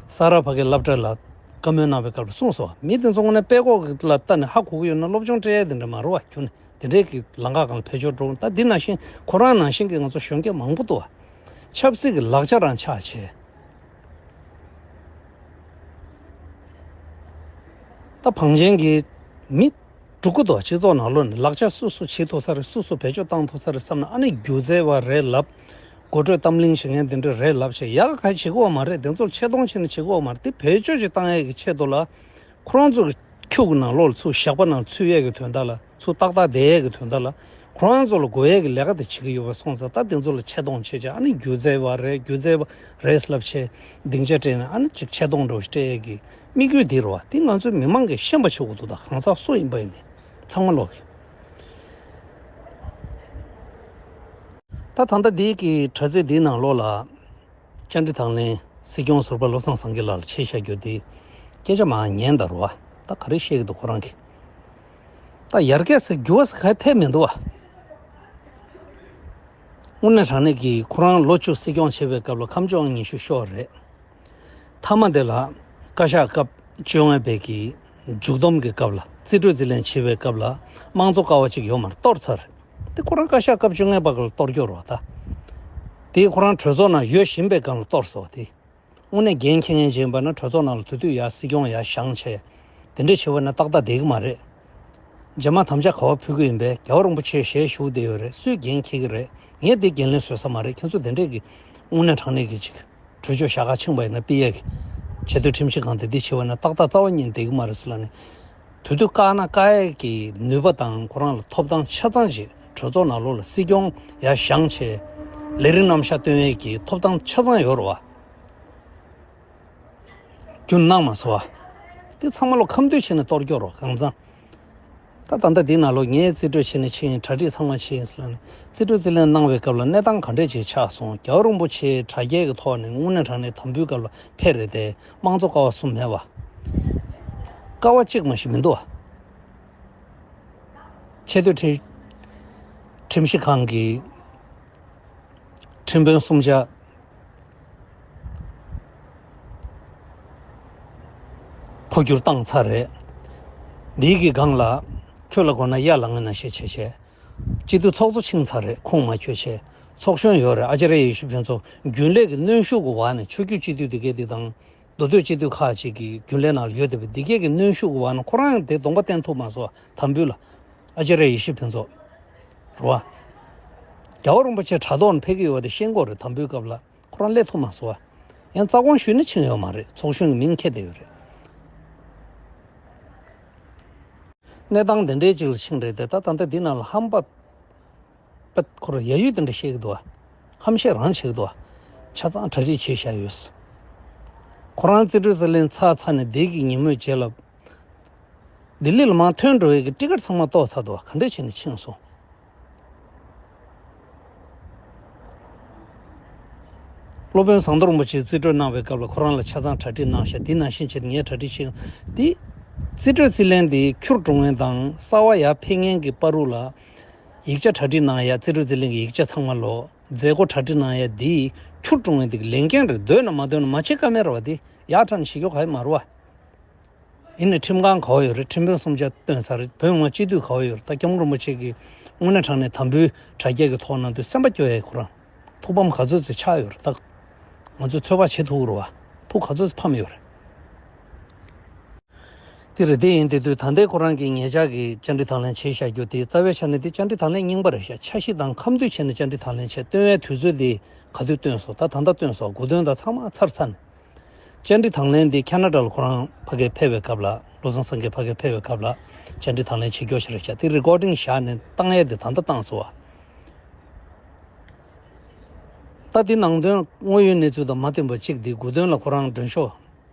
ས་རཱ་ཕ་གིའི་སློབ་གྲྭ་ལ་བཀའ་མོལ་གནང་བའི་སྐབས་ལ་གསུངས་སོང་། མི་དེ་ཚོ་དངོས་གནས་དཔྲལ་ཀོག་ལ་ལྟ་ནས་ཧ་གོ་གི་ཡོད་ན་སློབ་སྦྱོང་སྤྲད་ཡ་དེ་འདྲ་མ་རེད་པ། ཁྱོན་ནས། དེ་འདྲའི་གི་ལམ་ཁ་སྒང་ལ་བེད་སྤྱོད་འགྲོ། ད་འདི་ནང་བཞིན་ཁོ་རང་ནང་བཞིན་གྱི་ང་ཚོ་གཞོན་སྐྱེས་མང་པོ་འདུག་པ། ཆབ་སྲིད་ཀྱི་ལག་ཆ་རང་ཆགས་བྱས། ད་བང་ཆེན་གྱི་མི་འགྲོ་གི་འདུག་པ། སྤྱི་ཚོགས་ནང་ལོགས་ནས་ལག་ཆ་སུ་སུ་བྱེད་ཐུབ་ས་རེད། སུ་སུ་བེད་སྤྱོད་བཏང་ཐུབ་ས་རེད་བསམ་ན། ཨ་ནི་སྒྱུ་རྩལ་བ་རེད་ལབ། དགོད་བྲོའི་གཏམ་གླེང་བྱེད་མཁན་དེ་འདྲ་རེད་ལབ་བྱས། ཡག་ག་བྱེད་ཀྱི་ཡོད་མ་རེད། དེ་ཚོ་ལ་ཆེ་མཐོང་བྱས་ནས་བྱེད་ཀྱི་ཡོད་མ་རེད། དེ་བེད་སྤྱོད་ཅིག་བཏང་ཡས་ཀྱི་ཆེད་དུ་ལ། ཁོ་རང་ཚོ་གི་ཁྱུ་གི་ནང་ལོགས་ལ་ཚུར་ཞགས་པ་ནང་ཚུད་ཡས་ཀྱི་དོན་དག་ལ། ཚུར་ཏག་ཏག་བསྡད་ཡས་ཀྱི་དོན་དག་ལ། ཁོ་རང་ཚོ་ལ་དགོས་ཡས་ཀྱི་ལས་ཀ་དེ་བྱེད་ཀྱི་ཡོད་པ་སོང་ཙང་། ད་དེ་ཚོ་ལ་ཆེ་མཐོང་བྱེད་བྱས། ཨ་ནི་སྒྱུ་རྩལ་བ་རེད། སྒྱུ་རྩལ་བ་རེད་ལབ་བྱས་སྡིངས་ཆ་སྤྲད་ནས། ཨ་ནི་ཅིག་ཆེ་མཐོང་འདྲ་བོ་སྤྲད་ཡས་ཀྱི་དམིགས་ཡུལ་འདི་རེད་པ། དེ་ང་ཚོའི་མི་མང་གིས་ཤེས་པ་བྱེད་དགོས་འདུག་ད་གང་ཟག་སུ་ཡིན་པ་ཡིན་ནའི་ཚང་མ་ལོག་གི། ད་ད་ལྟ་འདི་གི་དྲ་ཚིགས་འདིའི་ནང་ལོགས་ལ་བཅར་འདྲི་དང་ལེན། སྲིད་སྐྱོང་ཟུར་པ་བློ་བཟང་སེང་གེ་ལགས་ལ་བྱས་བཞག་རྒྱུ་འདི། སྐད་ཆ་མར་ཉན་དང་རེད་པ། ད་ག་རེ་བཤད་ཀྱི་འདུག་ཁོ་རང་གིས། ད་ཡར་རྒྱས་ཟེར་འགྱུར་བ་ཟེར་ག་ཐེབས་མི་འདུག་པ། དངོས་གནས་དྲང་གནས་ཀྱི་ཁོ་རང་ལོ་བཅུ་སྲིད་སྐྱོང་བྱེད་པའི་སྐབས་ལ་ཁ་མཆོག་ཉི་ཤུ་ཤོར་རེད། མཐའ་མ་དེ་ལ་བཀའ་ཤག་སྐབས་བཅོ་ལྔ་པའི་གི་མཇུག་བསྡོམས་ཀྱི་སྐབས་ལ། རྩིས་སྤྲོད་རྩིས་ལེན་བྱེད་པའི་སྐབས་ལ་དམངས་གཙོ་ཀ་བ་གཅིག་ཡོད་མ་རེད། གཏོར་ཚར་རེད། དེ་ཁོ་རང་བཀའ་ཤག་སྐབས་བཅོ་ལྔ་པ་སྐབས་ལ་གཏོར་རྒྱུ་རེད་པ། ད་དེ་ཁོ་རང་གྲོས་ཚོགས་ནང་ཡོད་བཞིན་པའི་སྒང་ལ་གཏོར་སོང་བ་དེ། དངོས་གནས་འགན་འཁྱེར་མཁན་ཅིག་ཡིན་པ་ན་གྲོས་ཚོགས་ནང་ལ་དེ་དུས་ཡར་སྲིད་སྐྱོང་ཡར་བཞེངས་བྱས། དེ་འདྲ་བྱས་པ་ན་ཏག་ཏག་བསྡད་ཀྱི་མ་རེད། རྗེས་མ་དམ་བཅའ་ག་པར་ཕུལ་གྱི་ཡིན་པས། རྒྱལ་བ་རིན་པོ་ཆེ་ཞལ་བཞུགས་བསྡད་ཡོད་རེད། སུས་འགན་འཁྱེར་གྱི་རེད། ངས་འདི་འགན་ལེན་བཟོད་ས་མ་རེད། ཁྱེད་ཚོ་དེ་འདྲས་ཀྱི་དངོས་གནས་དྲང་གནས་ཀྱི་ཅིག་གྲོས་ཆོད་ཞལ་ཁ་ཕྱིན་པ་ཡིན་ན་ཕུད་ཡས་ཀྱི། ཆེས་མཐོའི་ཁྲིམས་ཞིབ་ཁང་དེ་འདི་བྱས་པ་ན་ཏག་ཏག་རྩ་བ་ཉིད་བསྡད་ཀྱི་མ་རེད་ཟེར་ལབ་ནས། དེ་དུས་བཀག་ན་བཀག་ཡས་ཀྱི་ནུས་པ་དང་ཁོ་རང་ལ་ཐོབ་ཐང་ཆ་ཚང་ཅིག་གྲོས་ཚོགས་ནང་ལོགས་ལ་སྲིད་སྐྱོང་ཡར་བཞེངས་བྱས་ལས་རིམ་རྣམ་གཞག་སྟོན་ཡས་ཀྱི་ཐོབ་ཐང་ཆ་ཚང་ཡོད་རེད་པ། རྒྱུན་གནང་མ་སོང་བ། དེ་ཚང་མ་ལོ་ཁ་མདུད་བྱས་ནས་གཏོར་སྐྱོར་རོ་གང་ཚང་། ད་ད་ལྟ་འདི་ནང་ལོ་ངས་རྩིས་སྤྲོད་བྱས་ནས་ཕྱིན་ཡིན། གྲ་སྒྲིག་ཚང་མ་བྱས་ཡིན་ཟེར་ལབ་ནས། རྩིས་སྤྲོད་རྩིས་ལེན་གནང་བའི་སྐབས་ལ་གནས་སྟངས་ག་འདྲས་ཅིག་ཆགས་སོང་། རྒྱལ་བ་རིན་པོ་ཆེ་དྲ་རྒྱའི་གི་ཐོག་ནས་དངོས་གནས་དྲང་གནས་དམ་འབུལ་སྐབས་ལ་ཕེབས་རེད་དེ། དམངས་གཙོ་ཀ་བ་གསུམ་མེད་པ། ཀ་བ་གཅིག་མ་ཞིག་མི་འདུག་བ། ཆེས་མཐོའི་ཁྲིམས་ཁྲིམས་ཞིབ་ཁང་གི་ཁྲིམས་དཔོན་གསུམ་ཆ་འཕོ་འགྱུར་བཏང་ཚར་རེད། འདིའི་གི་སྒང་ལ་ཁྱོད་ལ་དགོས་ན་ཡར་ལངས་ནང་བཞིན་བྱས་བྱས། སྤྱི་འཐུས་ཚོགས་གཙོ་ཕྱིན་ཚར་རེད། ཁུངས་མ་འཁྱོལ་བྱས། ཚོགས་གཞོན་ཡོད་རེད། ཨ་ཙརྱ་ཡེ་ཤེས་ཕུན་ཚོགས། རྒྱུན་ལས་ཀྱི་གནོན་ཤུགས་ཀྱི་འོག་ནས་ཆོས་བརྒྱུད་སྤྱི་འཐུས་འདི་གས་འདི་དང་། མདོ་སྟོད་སྤྱི་འཐུས་ཁག་ཅིག་གི་རྒྱུན་ལས་ནང་ལ་ཡོད་བསྡད་པ་འདི་གས་ཀྱི་གནོན་ཤུགས་ཀྱི་འོག་ནས་ཁོ་རང་ཡང་དེ་གདོང་པ་བསྟན་ཐུབ་མ་སོང་བ། དམ་འབུལ་ལ། ཨ་ཙརྱ་ཡེ་ཤེས་ཕུན་ཚོགས། རེད་བ། རྒྱལ་བ་རིན་པོ་ཆེ་དྲ་ཐོག་ནས་ཕེབས་ཀྱི་ཡོད་པ་དེ་ཤེས་དགོས་རེད། དམ་འབུལ་སྐབས་ལ་ཁོ་རང་སླེབས་ཐུབ་མ་སོང་བ། ཡང་རྩ་དགོངས་ཞུས་ནས་ཕྱིན་ཡོད་མ་རེད། ཚོགས་གཞོན་གྱི་མིང་འཁྱེར་བསྡད་ཡོད་རེད། གནས་སྟངས་དེ་འདྲའི་ཅིག་ལ་ཕྱིན་རེད་དེ། ད་ད་ལྟ་འདི་ནང་ལ་ཧམ་པ་པད་ཁོ་རང་ཡ་ཡུལ་དེ་འདྲ་བཤད་ཀྱི་འདུག་བ། ཧམ་བཤད་རང་བྱེད་ཀྱི་འདུག་བ། ཆ་ཚང་གྲ་སྒྲིག་བྱས་བཞག་ཡོད། ཁོ་རང་རྩིས་སྤྲོད་རྩིས་ལེན་ཚར་ཚར་ནས་འདི་གི་ཉིན་མོའི་རྗེས་ལ། ལྡི་ལི་ལ་མར་ཐོན་འགྲོ་བའི་གི་ཊི་ཀེ་ཊི་ཚང་མ་གཏོར་ཚར་འདུག་ག་འདྲ་བྱས་ནས་ཕྱིན་སོང་། སློབ་དཔོན་ཟམ་གདོང་རིན་པོ་ཆེས་རྩིས་སྤྲོད་གནང་བའི་སྐབས་ལ་ཁོ་རང་ལ་ཆ་ཚང་གྲ་སྒྲིག་གནང་ཤག་འདི་ནང་བཞིན་བྱས་ཏེ་ངས་གྲ་སྒྲིག་བྱེད། འདི་རྩིས་སྤྲོད་རྩིས་ལེན་འདི་འཁྱུར་འགྲོ་མཁན་དང་གསར་པ་ཡར་ཕེབས་མཁན་གྱི་བར་དུ་ལ་ཡིག་ཆ་གྲ་སྒྲིག་གནང་ཡ། རྩིས་སྤྲོད་རྩིས་ལེན་གྱི་ཡིག་ཆ་ཚང་མ་ལོ། མཛད་སྒོ་གྲ་སྒྲིག་གནང་ཡ་འདི་འཁྱུར་འགྲོ་མཁན་འདི་གི་ལས་འགན་རེད། འདོད་ན་མ་འདོད་ན་མ་བྱེད་ཀ་མེད་རེད་བ། འདི་ཡར་ཁྲིད་ནས་བྱེད་རྒྱུ་ག་ཡེ་མ་རེད་བ། ཡིན་ནའི་ཁྲིམས་ཁང་ག་པར་ཡོད་རེད། ཁྲིམས་དཔོན་གསུམ་ཆ་བཏོན་ཚར་རེད། བོད་མི་མང་སྤྱི་འཐུས་ག་པར་ཡོད་རེད། ད་སྐྱབས་མགོན་རིན་པོ་ཆེ་གིས་དངོས་གནས་དྲང་གནས་དམ་འབུལ་དྲ་རྒྱ་གི་ཐོག་གནང་དུས་སེམས་པ་སྐྱོ་ཡ། ཁོ་རང་ཐུགས་ཕམ་ག་ཚོད་ཚོད་ཆགས་ཡོད་རེད། ད་ང་ཚོས་ཚོད་དཔག་བྱེད་ཐུབ་ཀྱི་རེད་བ། ཐུགས་ག་ཚོད་ཕམ་ཡོད་རེད། དེ་རེད། དེ་ཡིན་དེ་དུས་ད་ལྟའི་ཁོ་རང་གིས་ཉེ་ཆར་གྱི་བཅར་འདྲི་དང་ལེན་བྱས་བཞག་རྒྱུ་དེ་རྩ་བའི་ཆ་ནས་དེ་བཅར་འདྲི་དང་ལེན་རྙིང་པ་རེད་ཤག་འཆར་གཞི་དང་ཁ་མཐུན་བྱས་ནས་བཅར་འདྲི་དང་ལེན་བྱས། བཏོན་པའི་དུས་ཚོད་དེ་ག་དུས་བཏོན་སོང་། ད་ད་ལྟ་བཏོན་སོང་། དགུ་སྟོན་དང་ཚང་མ་ཚར་ཚར་ནས། བཅར་འདྲི་དང་ལེན་འདི་ཁ་ན་ཌ་ལ་ཁོ་རང་ཕ་གིར་ཕེབས་པའི་སྐབས་ལ། བློ་བཟང་སེང་གེ་ཕ་གིར་ཕེབས་པའི་སྐབས་ལ་བཅར་འདྲི་དང་ལེན་བྱེད་རྒྱུ་ཞིག་རེད་ཤག་དེ་རི་ཀོར་ཌིང་བཞག་ནས་བཏང་ཡས་དེ་ད་ལྟ་བཏང་སོང་བ། ད་འདི་ནང་དོན་དངོས་ཡོད་གནས་ཚུལ་དང་མ་མཐུན་པ་གཅིག་འདི་དགུ་སྟོན་ལ་ཁོ་རང་མགྲོན་ཤོག་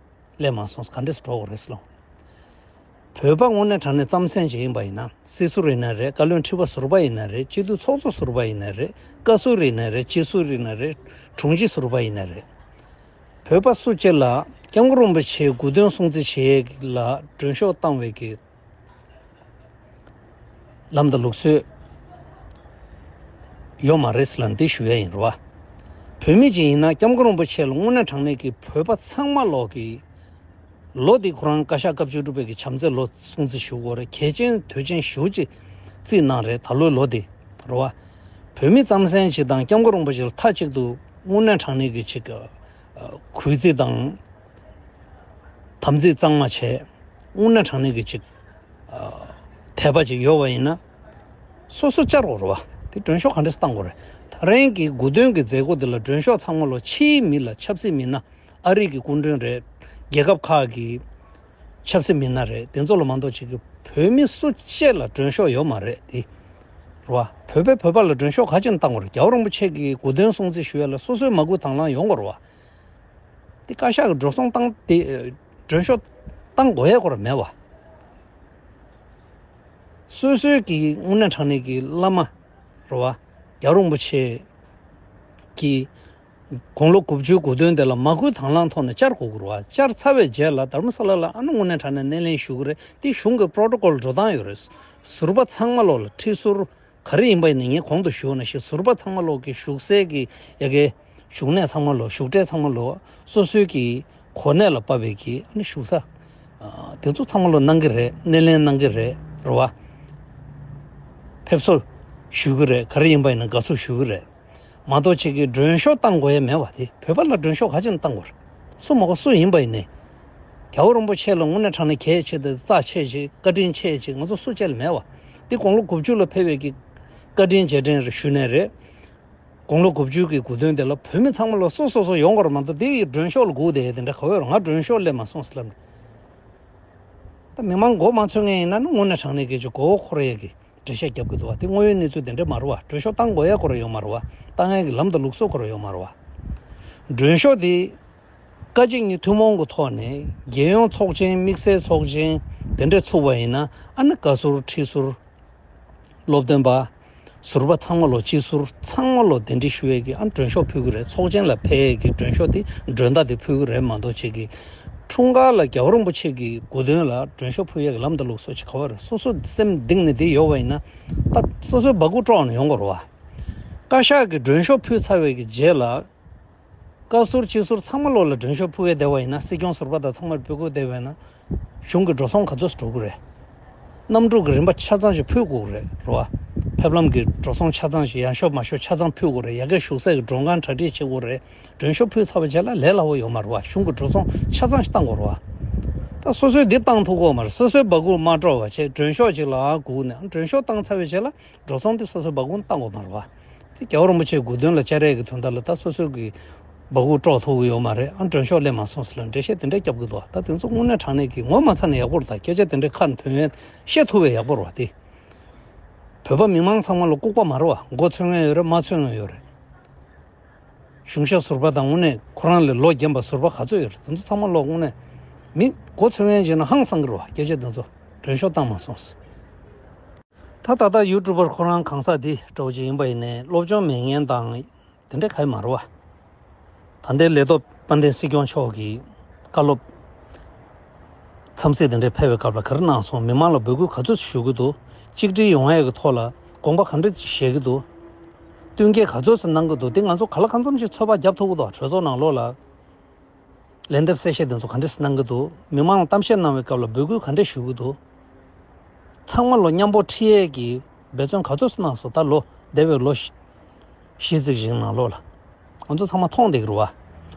སླེབས་མ་སོང་། ག་འདྲས་སུ་འགྲོ་དགོས་རེད་ཟེར་ལོ། བོད་པ་དངོས་གནས་དྲང་གནས་རྩམ་ཟན་ཅིག་ཡིན་པ་ཡིན་ན། སྲིད་ཟུར་ཡིན་ན་རེད། བཀའ་བློན་ཁྲི་པ་ཟུར་པ་ཡིན་ན་རེད། སྤྱི་འཐུས་ཚོགས་གཙོ་ཟུར་པ་ཡིན་ན་རེད། བཀའ་ཟུར་ཡིན་ན་རེད། སྤྱི་ཟུར་ཡིན་ན་རེད། དྲུང་ཆེ་ཟུར་པ་ཡིན་ན་རེད། བོད་པ་སུ་གཅིག་ལ་སྐྱབས་མགོན་རིན་པོ་ཆེའི་དགུ་སྟོན་སྲུང་བརྩི་བྱེད་ཡས་ལ་མགྲོན་ཤོག་བཏང་བའི་གི་ལམ་དང་ལུགས་སྲོལ་ཡོད་མ་རེད་ཟེར་ལ་འདི་ཞུ་ཡས་ཡིན་རེད་བ། བོད་མི་ཅིག་ཡིན་ན་སྐྱབས་མགོན་རིན་པོ་ཆེ་ལ་དངོས་གནས་དྲང་གནས་ཀྱི་བོད་པ་ཚང་མ་ལོག་གི། ལོ་འདི་ཁོ་རང་བཀའ་ཤག་སྐབས་བཅུ་དྲུག་པའི་གི་བྱམས་བརྩེའི་ལོ་སྲུང་བརྩི་ཞུ་དགོས་རེད། གལ་ཆེན་དོན་ཆེན་ཞེ་པོ་ཅིག་བརྩིས་གནང་རེད། ད་ལོའི་ལོ་འདི་རེད་བ། བོད་མི་རྩམ་ཟན་ཅིག་དང་སྐྱབས་མགོན་རིན་པོ་ཆེ་ལ་མཐའ་གཅིག་ཏུ་དངོས་གནས་དྲང་གནས་ཀྱི་ཅིག་གུས་བརྩི་དང་། དམ་ཚིག་གཙང་མ་བྱས། དངོས་གནས་དྲང་གནས་ཀྱི་ཅིག་ཨ། དད་པ་ཅིག་ཡོད་པ་ཡིན་ན། སོ་སོ་བཅར་དགོས་རེད་བ། དེ་མགྲོན་ཤོག་ག་འདྲས་བཏང་དགོས་རེད། ད་རིང་གི་དགུ་སྟོན་གྱི་མཛད་སྒོ་འདི་ལ་མགྲོན་ཤོག་ཚང་མ་ལོ་ཕྱིའི་མི་ལ་ཆབ་སྲིད་མི་སྣ། ཨ་རི་གི་སྐུ་མགྲོན་རེད། རྒྱལ་ཁབ་ཁག་གི་ཆབ་སྲིད་མི་སྣ་རེད། དེ་ཚོ་ལ་མ་གཏོགས་ཅིག་གི་བོད་མི་སུ་གཅིག་ལ་མགྲོན་ཤོག་ཡོད་མ་རེད་དེ། རེད་བ། བོད་པས་བོད་པ་ལ་མགྲོན་ཤོག་ག་ཅིག་བཏང་དགོས་རེད། རྒྱལ་བ་རིན་པོ་ཆེ་གི་དགུ་སྟོན་སྲུང་བརྩི་ཞུ་ཡ་ལ་སོ་སོའི་མ་བསྐུལ་དང་བླངས་ཡོང་དགོས་རེད་བ། དེ་བཀའ་ཤག་གི་འགྲོ་སོང་བཏང་དེ་མགྲོན་ཤོག་བཏང་དགོས་ཡ་སྐོར་མེད་བ། སོ་སོའི་གི་དངོས་གནས་དྲང་གནས་ཀྱི་བླ་མ་རེད་བ། རྒྱལ་བ་རིན་པོ་ཆེ་གི་དགུང་ལོ་དགུ་བཅུའི་དགུ་སྟོན་དེ་ལ་མ་བསྐུལ་དང་བླངས་ཐོག་ནས་བཅར་དགོས་ཀྱི་རེད་བ། བཅར་ཚར་བའི་རྗེས་ལ་དྷ་རམ་ས་ལ་ལ་ཨ་ནི་དངོས་གནས་དྲང་གནས་སྣེ་ལེན་ཞུ་གི་རེད། དེ་གཞུང་གི་པྲོ་ཊོ་ཀོལ་འགྲོ་སྟངས་ཡོད་རེད། ཟུར་པ་ཚང་མ་ལོག་ལ་ཁྲི་ཟུར། ག་རེ་ཡིན་པ་ཡིན་ན་ངས་གོང་དུ་ཞུས་པ་ནང་བཞིན་ཟུར་པ་ཚང་མ་ལོག་གི་བཞུགས་སའི་གི་ཡ་གི་བཞུགས་གནས་ཚང་མ་ལོག་བཞུགས་གྲལ་ཚང་མ་ལོག་སོ་སོའི་གི་གོ་གནས་ལ་དཔག་པའི་གི་ཨ་ནི་བཞུགས་ས། ཨ། དེ་ཚོ་ཚང་མ་ལོག་གནང་གི་རེད། སྣེ་ལེན་གནང་གི་རེད། རེད་བ། ཕེབས་བསུ་ཞུ་གི་རེད། ག་རེ་ཡིན་པ་ཡིན་ན་དགའ་བསུ་ཞུ་གི་རེད། མ་གཏོགས་ཅིག་གི་མགྲོན་ཤོག་བཏང་དགོས་ཡ་མེད་བ། དེ་བོད་པ་ལ་མགྲོན་ཤོག་ག་ཅིག་བཏང་དགོས་རེད། སུ་མ་གོ་སུ་ཡིན་པ་ཡིན་ནའི། རྒྱལ་བ་རིན་པོ་ཆེ་ལ་དངོས་གནས་དྲང་གནས་གལ་ཆེ་དེ་རྩ་ཆེ་ཅིག་བཀའ་དྲིན་ཆེ་ཅིག་ང་ཚོ་སུ་གཅིག་ལ་མེད་བ། འདི་དགུང་ལོ་དགུ་བཅུ་ལ་ཕེབས་པའི་གི་བཀའ་དྲིན་རྗེས་དྲན་རེད་ཞུ་ནས་རེད། དགུང་ལོ་དགུ་བཅུ་གི་དགུ་སྟོན་དེ་ལ་བོད་མི་ཚང་མ་ལ་སོ་སོ་སོ་ཡོང་དགོས་རེད་མ་གཏོགས་དེ་ཡི་མགྲོན་ཤོག་ལ་སྒུག་བསྡད་ཡས་དེ་འདྲ་ག་བ་ཡོད་རེད། ང་མགྲོན་ཤོག་སླེབས་མ་སོང་ཟེར་ལབ་ནས། ད་མི་མང་མགོ་མ་ཚོས་མཁན་ཡིན་ན་ནི་དངོས་གནས་དྲང་གནས་སྐད་ཆ་མགོ་བོ་འཁོར་ཡས་ཀྱི་འགྲེལ་བཤད་རྒྱབ་ཀྱི་འདུག་བ། དེ་དངོས་ཡོད་གནས་ཚུལ་དེ་འདྲ་མ་རེད་བ། མགྲོན་ཤོག་བཏང་དགོས་ཡ་སྐོར་ཡོད་མ་རེད་བ། བཏང་ཡ་གི་ལམ་དང་ལུགས་སྲོལ་སྐོར་ཡོད་མ་རེད་བ། མགྲོན་ཤོག་དེ་བཀའ་སྤྱི་གཉིས་ཐུན་མོང་གི་ཐོག་ནས་རྒྱལ་ཡོངས་ཚོགས་ཆེན་དམིགས་བསལ་ཚོགས་ཆེན་དེ་འདྲ་ཚུགས་པ་ཡིན་ན་ཨ་ནི་བཀའ་ཟུར་ཁྲི་ཟུར་སློབ་སྟོན་པ་ཟུར་པ་ཚང་མ་ལོ་སྤྱི་ཟུར་ཚང་མ་ལོ་གདན་འདྲེན་ཞུ་ཡས་ཀྱི་ཨ་མགྲོན་ཤོག་ཕུལ་གི་རེད། ཚོགས་ཆེན་ལ་ཕེབས་ཡས་ཀྱི་མགྲོན་ཤོག་དེ་མགྲོན་བརྡ་དེ་ཕུལ་གི་རེད་མ་གཏོགས་ཅིག་གི་འཁྲུངས་སྐར་ལ་རྒྱལ་བ་རིན་པོ་ཆེ་གི་དགུང་སྟོན་ལ་མགྲོན་ཤོག་ཕུལ་ཡས་ཀྱི་ལམ་དང་ལུགས་སྲོལ་ཅིག་ག་བ་རེད། སོ་སོ་སེམས་གཏིང་ནས་དེ་ཡོད་པ་ཡིན་ན་ད་སོ་སོའི་སྦ་ཁུག་དཀྲོགས་ནས་ཡོང་དགོས་རེད་བ། བཀའ་ཤག་གི་མགྲོན་ཤོག་ཕུལ་ཚར་བའི་གི་རྗེས་ལ། བཀའ་ཟུར་སྤྱི་ཟུར་ཚང་མ་ལོག་ལ་མགྲོན་ཤོག་ཕུལ་བའི་བསྡད་པ་ཡིན་ན། སྲིད་སྐྱོང་ཟུར་པ་དང་ཚང་མར་ཕུལ་དགོས་བསྡད་པ་ཡིན་ན། གཞུང་གི་འགྲོ་སོང་ག་ཚོད་འགྲོ་གི་རེད། གནམ་གྲུ་གི་རིན་པ་ཆ་ཚང་ཞིག་ཕུལ་དགོས་ཀྱི་རེད། རེད་བ། ཕེབས་ལམ་གྱི་འགྲོ་སོང་ཆ་ཚང་ཞིག་ཡར་ཤོག་མར་ཤོག་ཆ་ཚང་ཕུལ་དགོས་རེད། ཡ་གི་བཞུགས་སའི་གི་མགྲོན་ཁང་གྲ་སྒྲིག་བྱེད་དགོས་རེད། མགྲོན་ཤོག་ཕུལ་ཚར་བའི་རྗེས་ལ་ལས་སླ་བོ་ཡོད་མ་རེད་བ། གཞུང་གི་འགྲོ་སོང་ཆ་ཚང་ཞིག་བཏང་དགོས་རེད་བ། ད་སོ་སོས་འདི་བཏང་ཐུབ་ཀྱི་ཡོད་མ་རེད། སོ་སོའི་སྦ་ཁུག་མ་དཀྲོགས་པ་བྱས་མགྲོན་ཤོག་ཅིག་ལ་སྒུག་ནས་མགྲོན་ཤོག་བཏང་ཚར་བའི་རྗེས་ལ། འགྲོ་སོང་དེ་སོ་སོའི་སྦ་ཁུག་བཏང་དགོས་མ་རེད་བ། དེ་རྒྱལ་བ་རིན་པོ་ཆེའི་དགུང་སྟོན་ལ་བཅར་ཡས་ཀྱི་དོན་དག་ལ་ད་སོ་སོའི་གི་སྦ་ཁུག་དཀྲོག་ཐུབ་ཀྱི་ཡོད་མ་རེད། ཨ་མགྲོན་ཤོག་སླེབས་མ་སོང་ཟེར་ལ་འགྲེལ་བཤད་དེ་འདྲ་རྒྱབ་ཀྱི་འདུག་ད་དེ་ཚོ་དངོས་གནས་དྲང་གནས་ཀྱི་ངོ་མ་ཚ་ནས་ཡག་པོ་རེད། ད་སྐད་ཆ་དེ་འདྲ་ཁ་ནས་ཐོན་ཡས་བཤད་ཐུབ་པའི་ཡག་པོ་རེད་བ། དེ་བོད་པ་མི་མང་ཚང་མ་ལ་ལྐུགས་པ་མ་རེད་བ། མགོ་ཚོས་མཁན་ཡོད་རེད། མ་ཚོས་མཁན་ཡོད་རེད། གཞུང་ཞབས་ཟུར་པ་དང་དངོས་གནས་ཁོ་རང་ལས་ལོ་རྒན་པ་ཟུར་པ་ག་ཚོད་ཡོད་རེད། དེ་ཚོ་ཚང་མ་ལོ་དངོས་གནས་མི་མགོ་ཚོས་མཁན་བྱས་ན་ཧང་སང་གི་རེད་བ། སྐད་ཆ་དེ་ཚོ། མགྲོན་ཤོག་བཏང་མ་སོང་། ད་ད་ལྟ་ཡུ་ཊུབ་པར་ཁོ་རང་གང་ཟག་འདི་འདྲ་བོ་ཅིག་ཡིན་པ་ཡིན་ནའི་སློབ་སྦྱོང་མེད་མཁན་དང་དེ་འདྲ་ག་ཡི་མ་རེད་བ། ད་ལྟའི་ལས་ཐོག་དཔལ་ལྡན་སྲིད་སྐྱོང་མཆོག་གིས་བཀའ་སློབ་འཚམས་གཟིགས་དེ་འདྲ་ཕེབས་པའི་སྐབས་ལ་ག་རེ་གནང་སོང་། མི་མང་ལ་འབོད་སྐུལ་ག་ཚོད་ཞུ་གི་འདུག་གཅིག་སྒྲིལ་ཡོང་ཡས་ཀྱི་ཐོག་ལ་དགོངས་པ་ག་འདྲ་བཞེས་ཀྱི་འདུག་བསྟུན་མཁས་ག་ཚོད་ཙམ་གནང་གི་འདུག་འདི་ང་ཚོ་ག་ལ་གང་འཚམ་ཞིག་ཚོད་དཔག་བརྒྱབ་ཐུབ་ཀྱི་འདུག་གྲོས་ཚོགས་ནང་ལོགས་ལ། ལན་འདེབས་གསལ་བཤད་དེ་ཚོ་ག་འདྲས་གནང་གི་འདུག་མི་མང་ལ་གཏམ་བཤད་གནང་བའི་སྐབས་ལ་འབོད་སྐུལ་ག་འདྲས་ཞུ་གི་འདུག་ཚང་མ་ལོ་མཉམ་པོ་ཁྲིད་ཡས་ཀྱི་འབད་བརྩོན་ག་ཚོད་གནང་སོང་། ད་ལོ་འདས་པའི་ལོ་བཞི་བཞི་ཙིག་ཞིག་ནང་ལོགས་ལ་ང་ཚོ་ཚང་མ་མཐོང་བསྡད་ཀྱི་རེད་བ།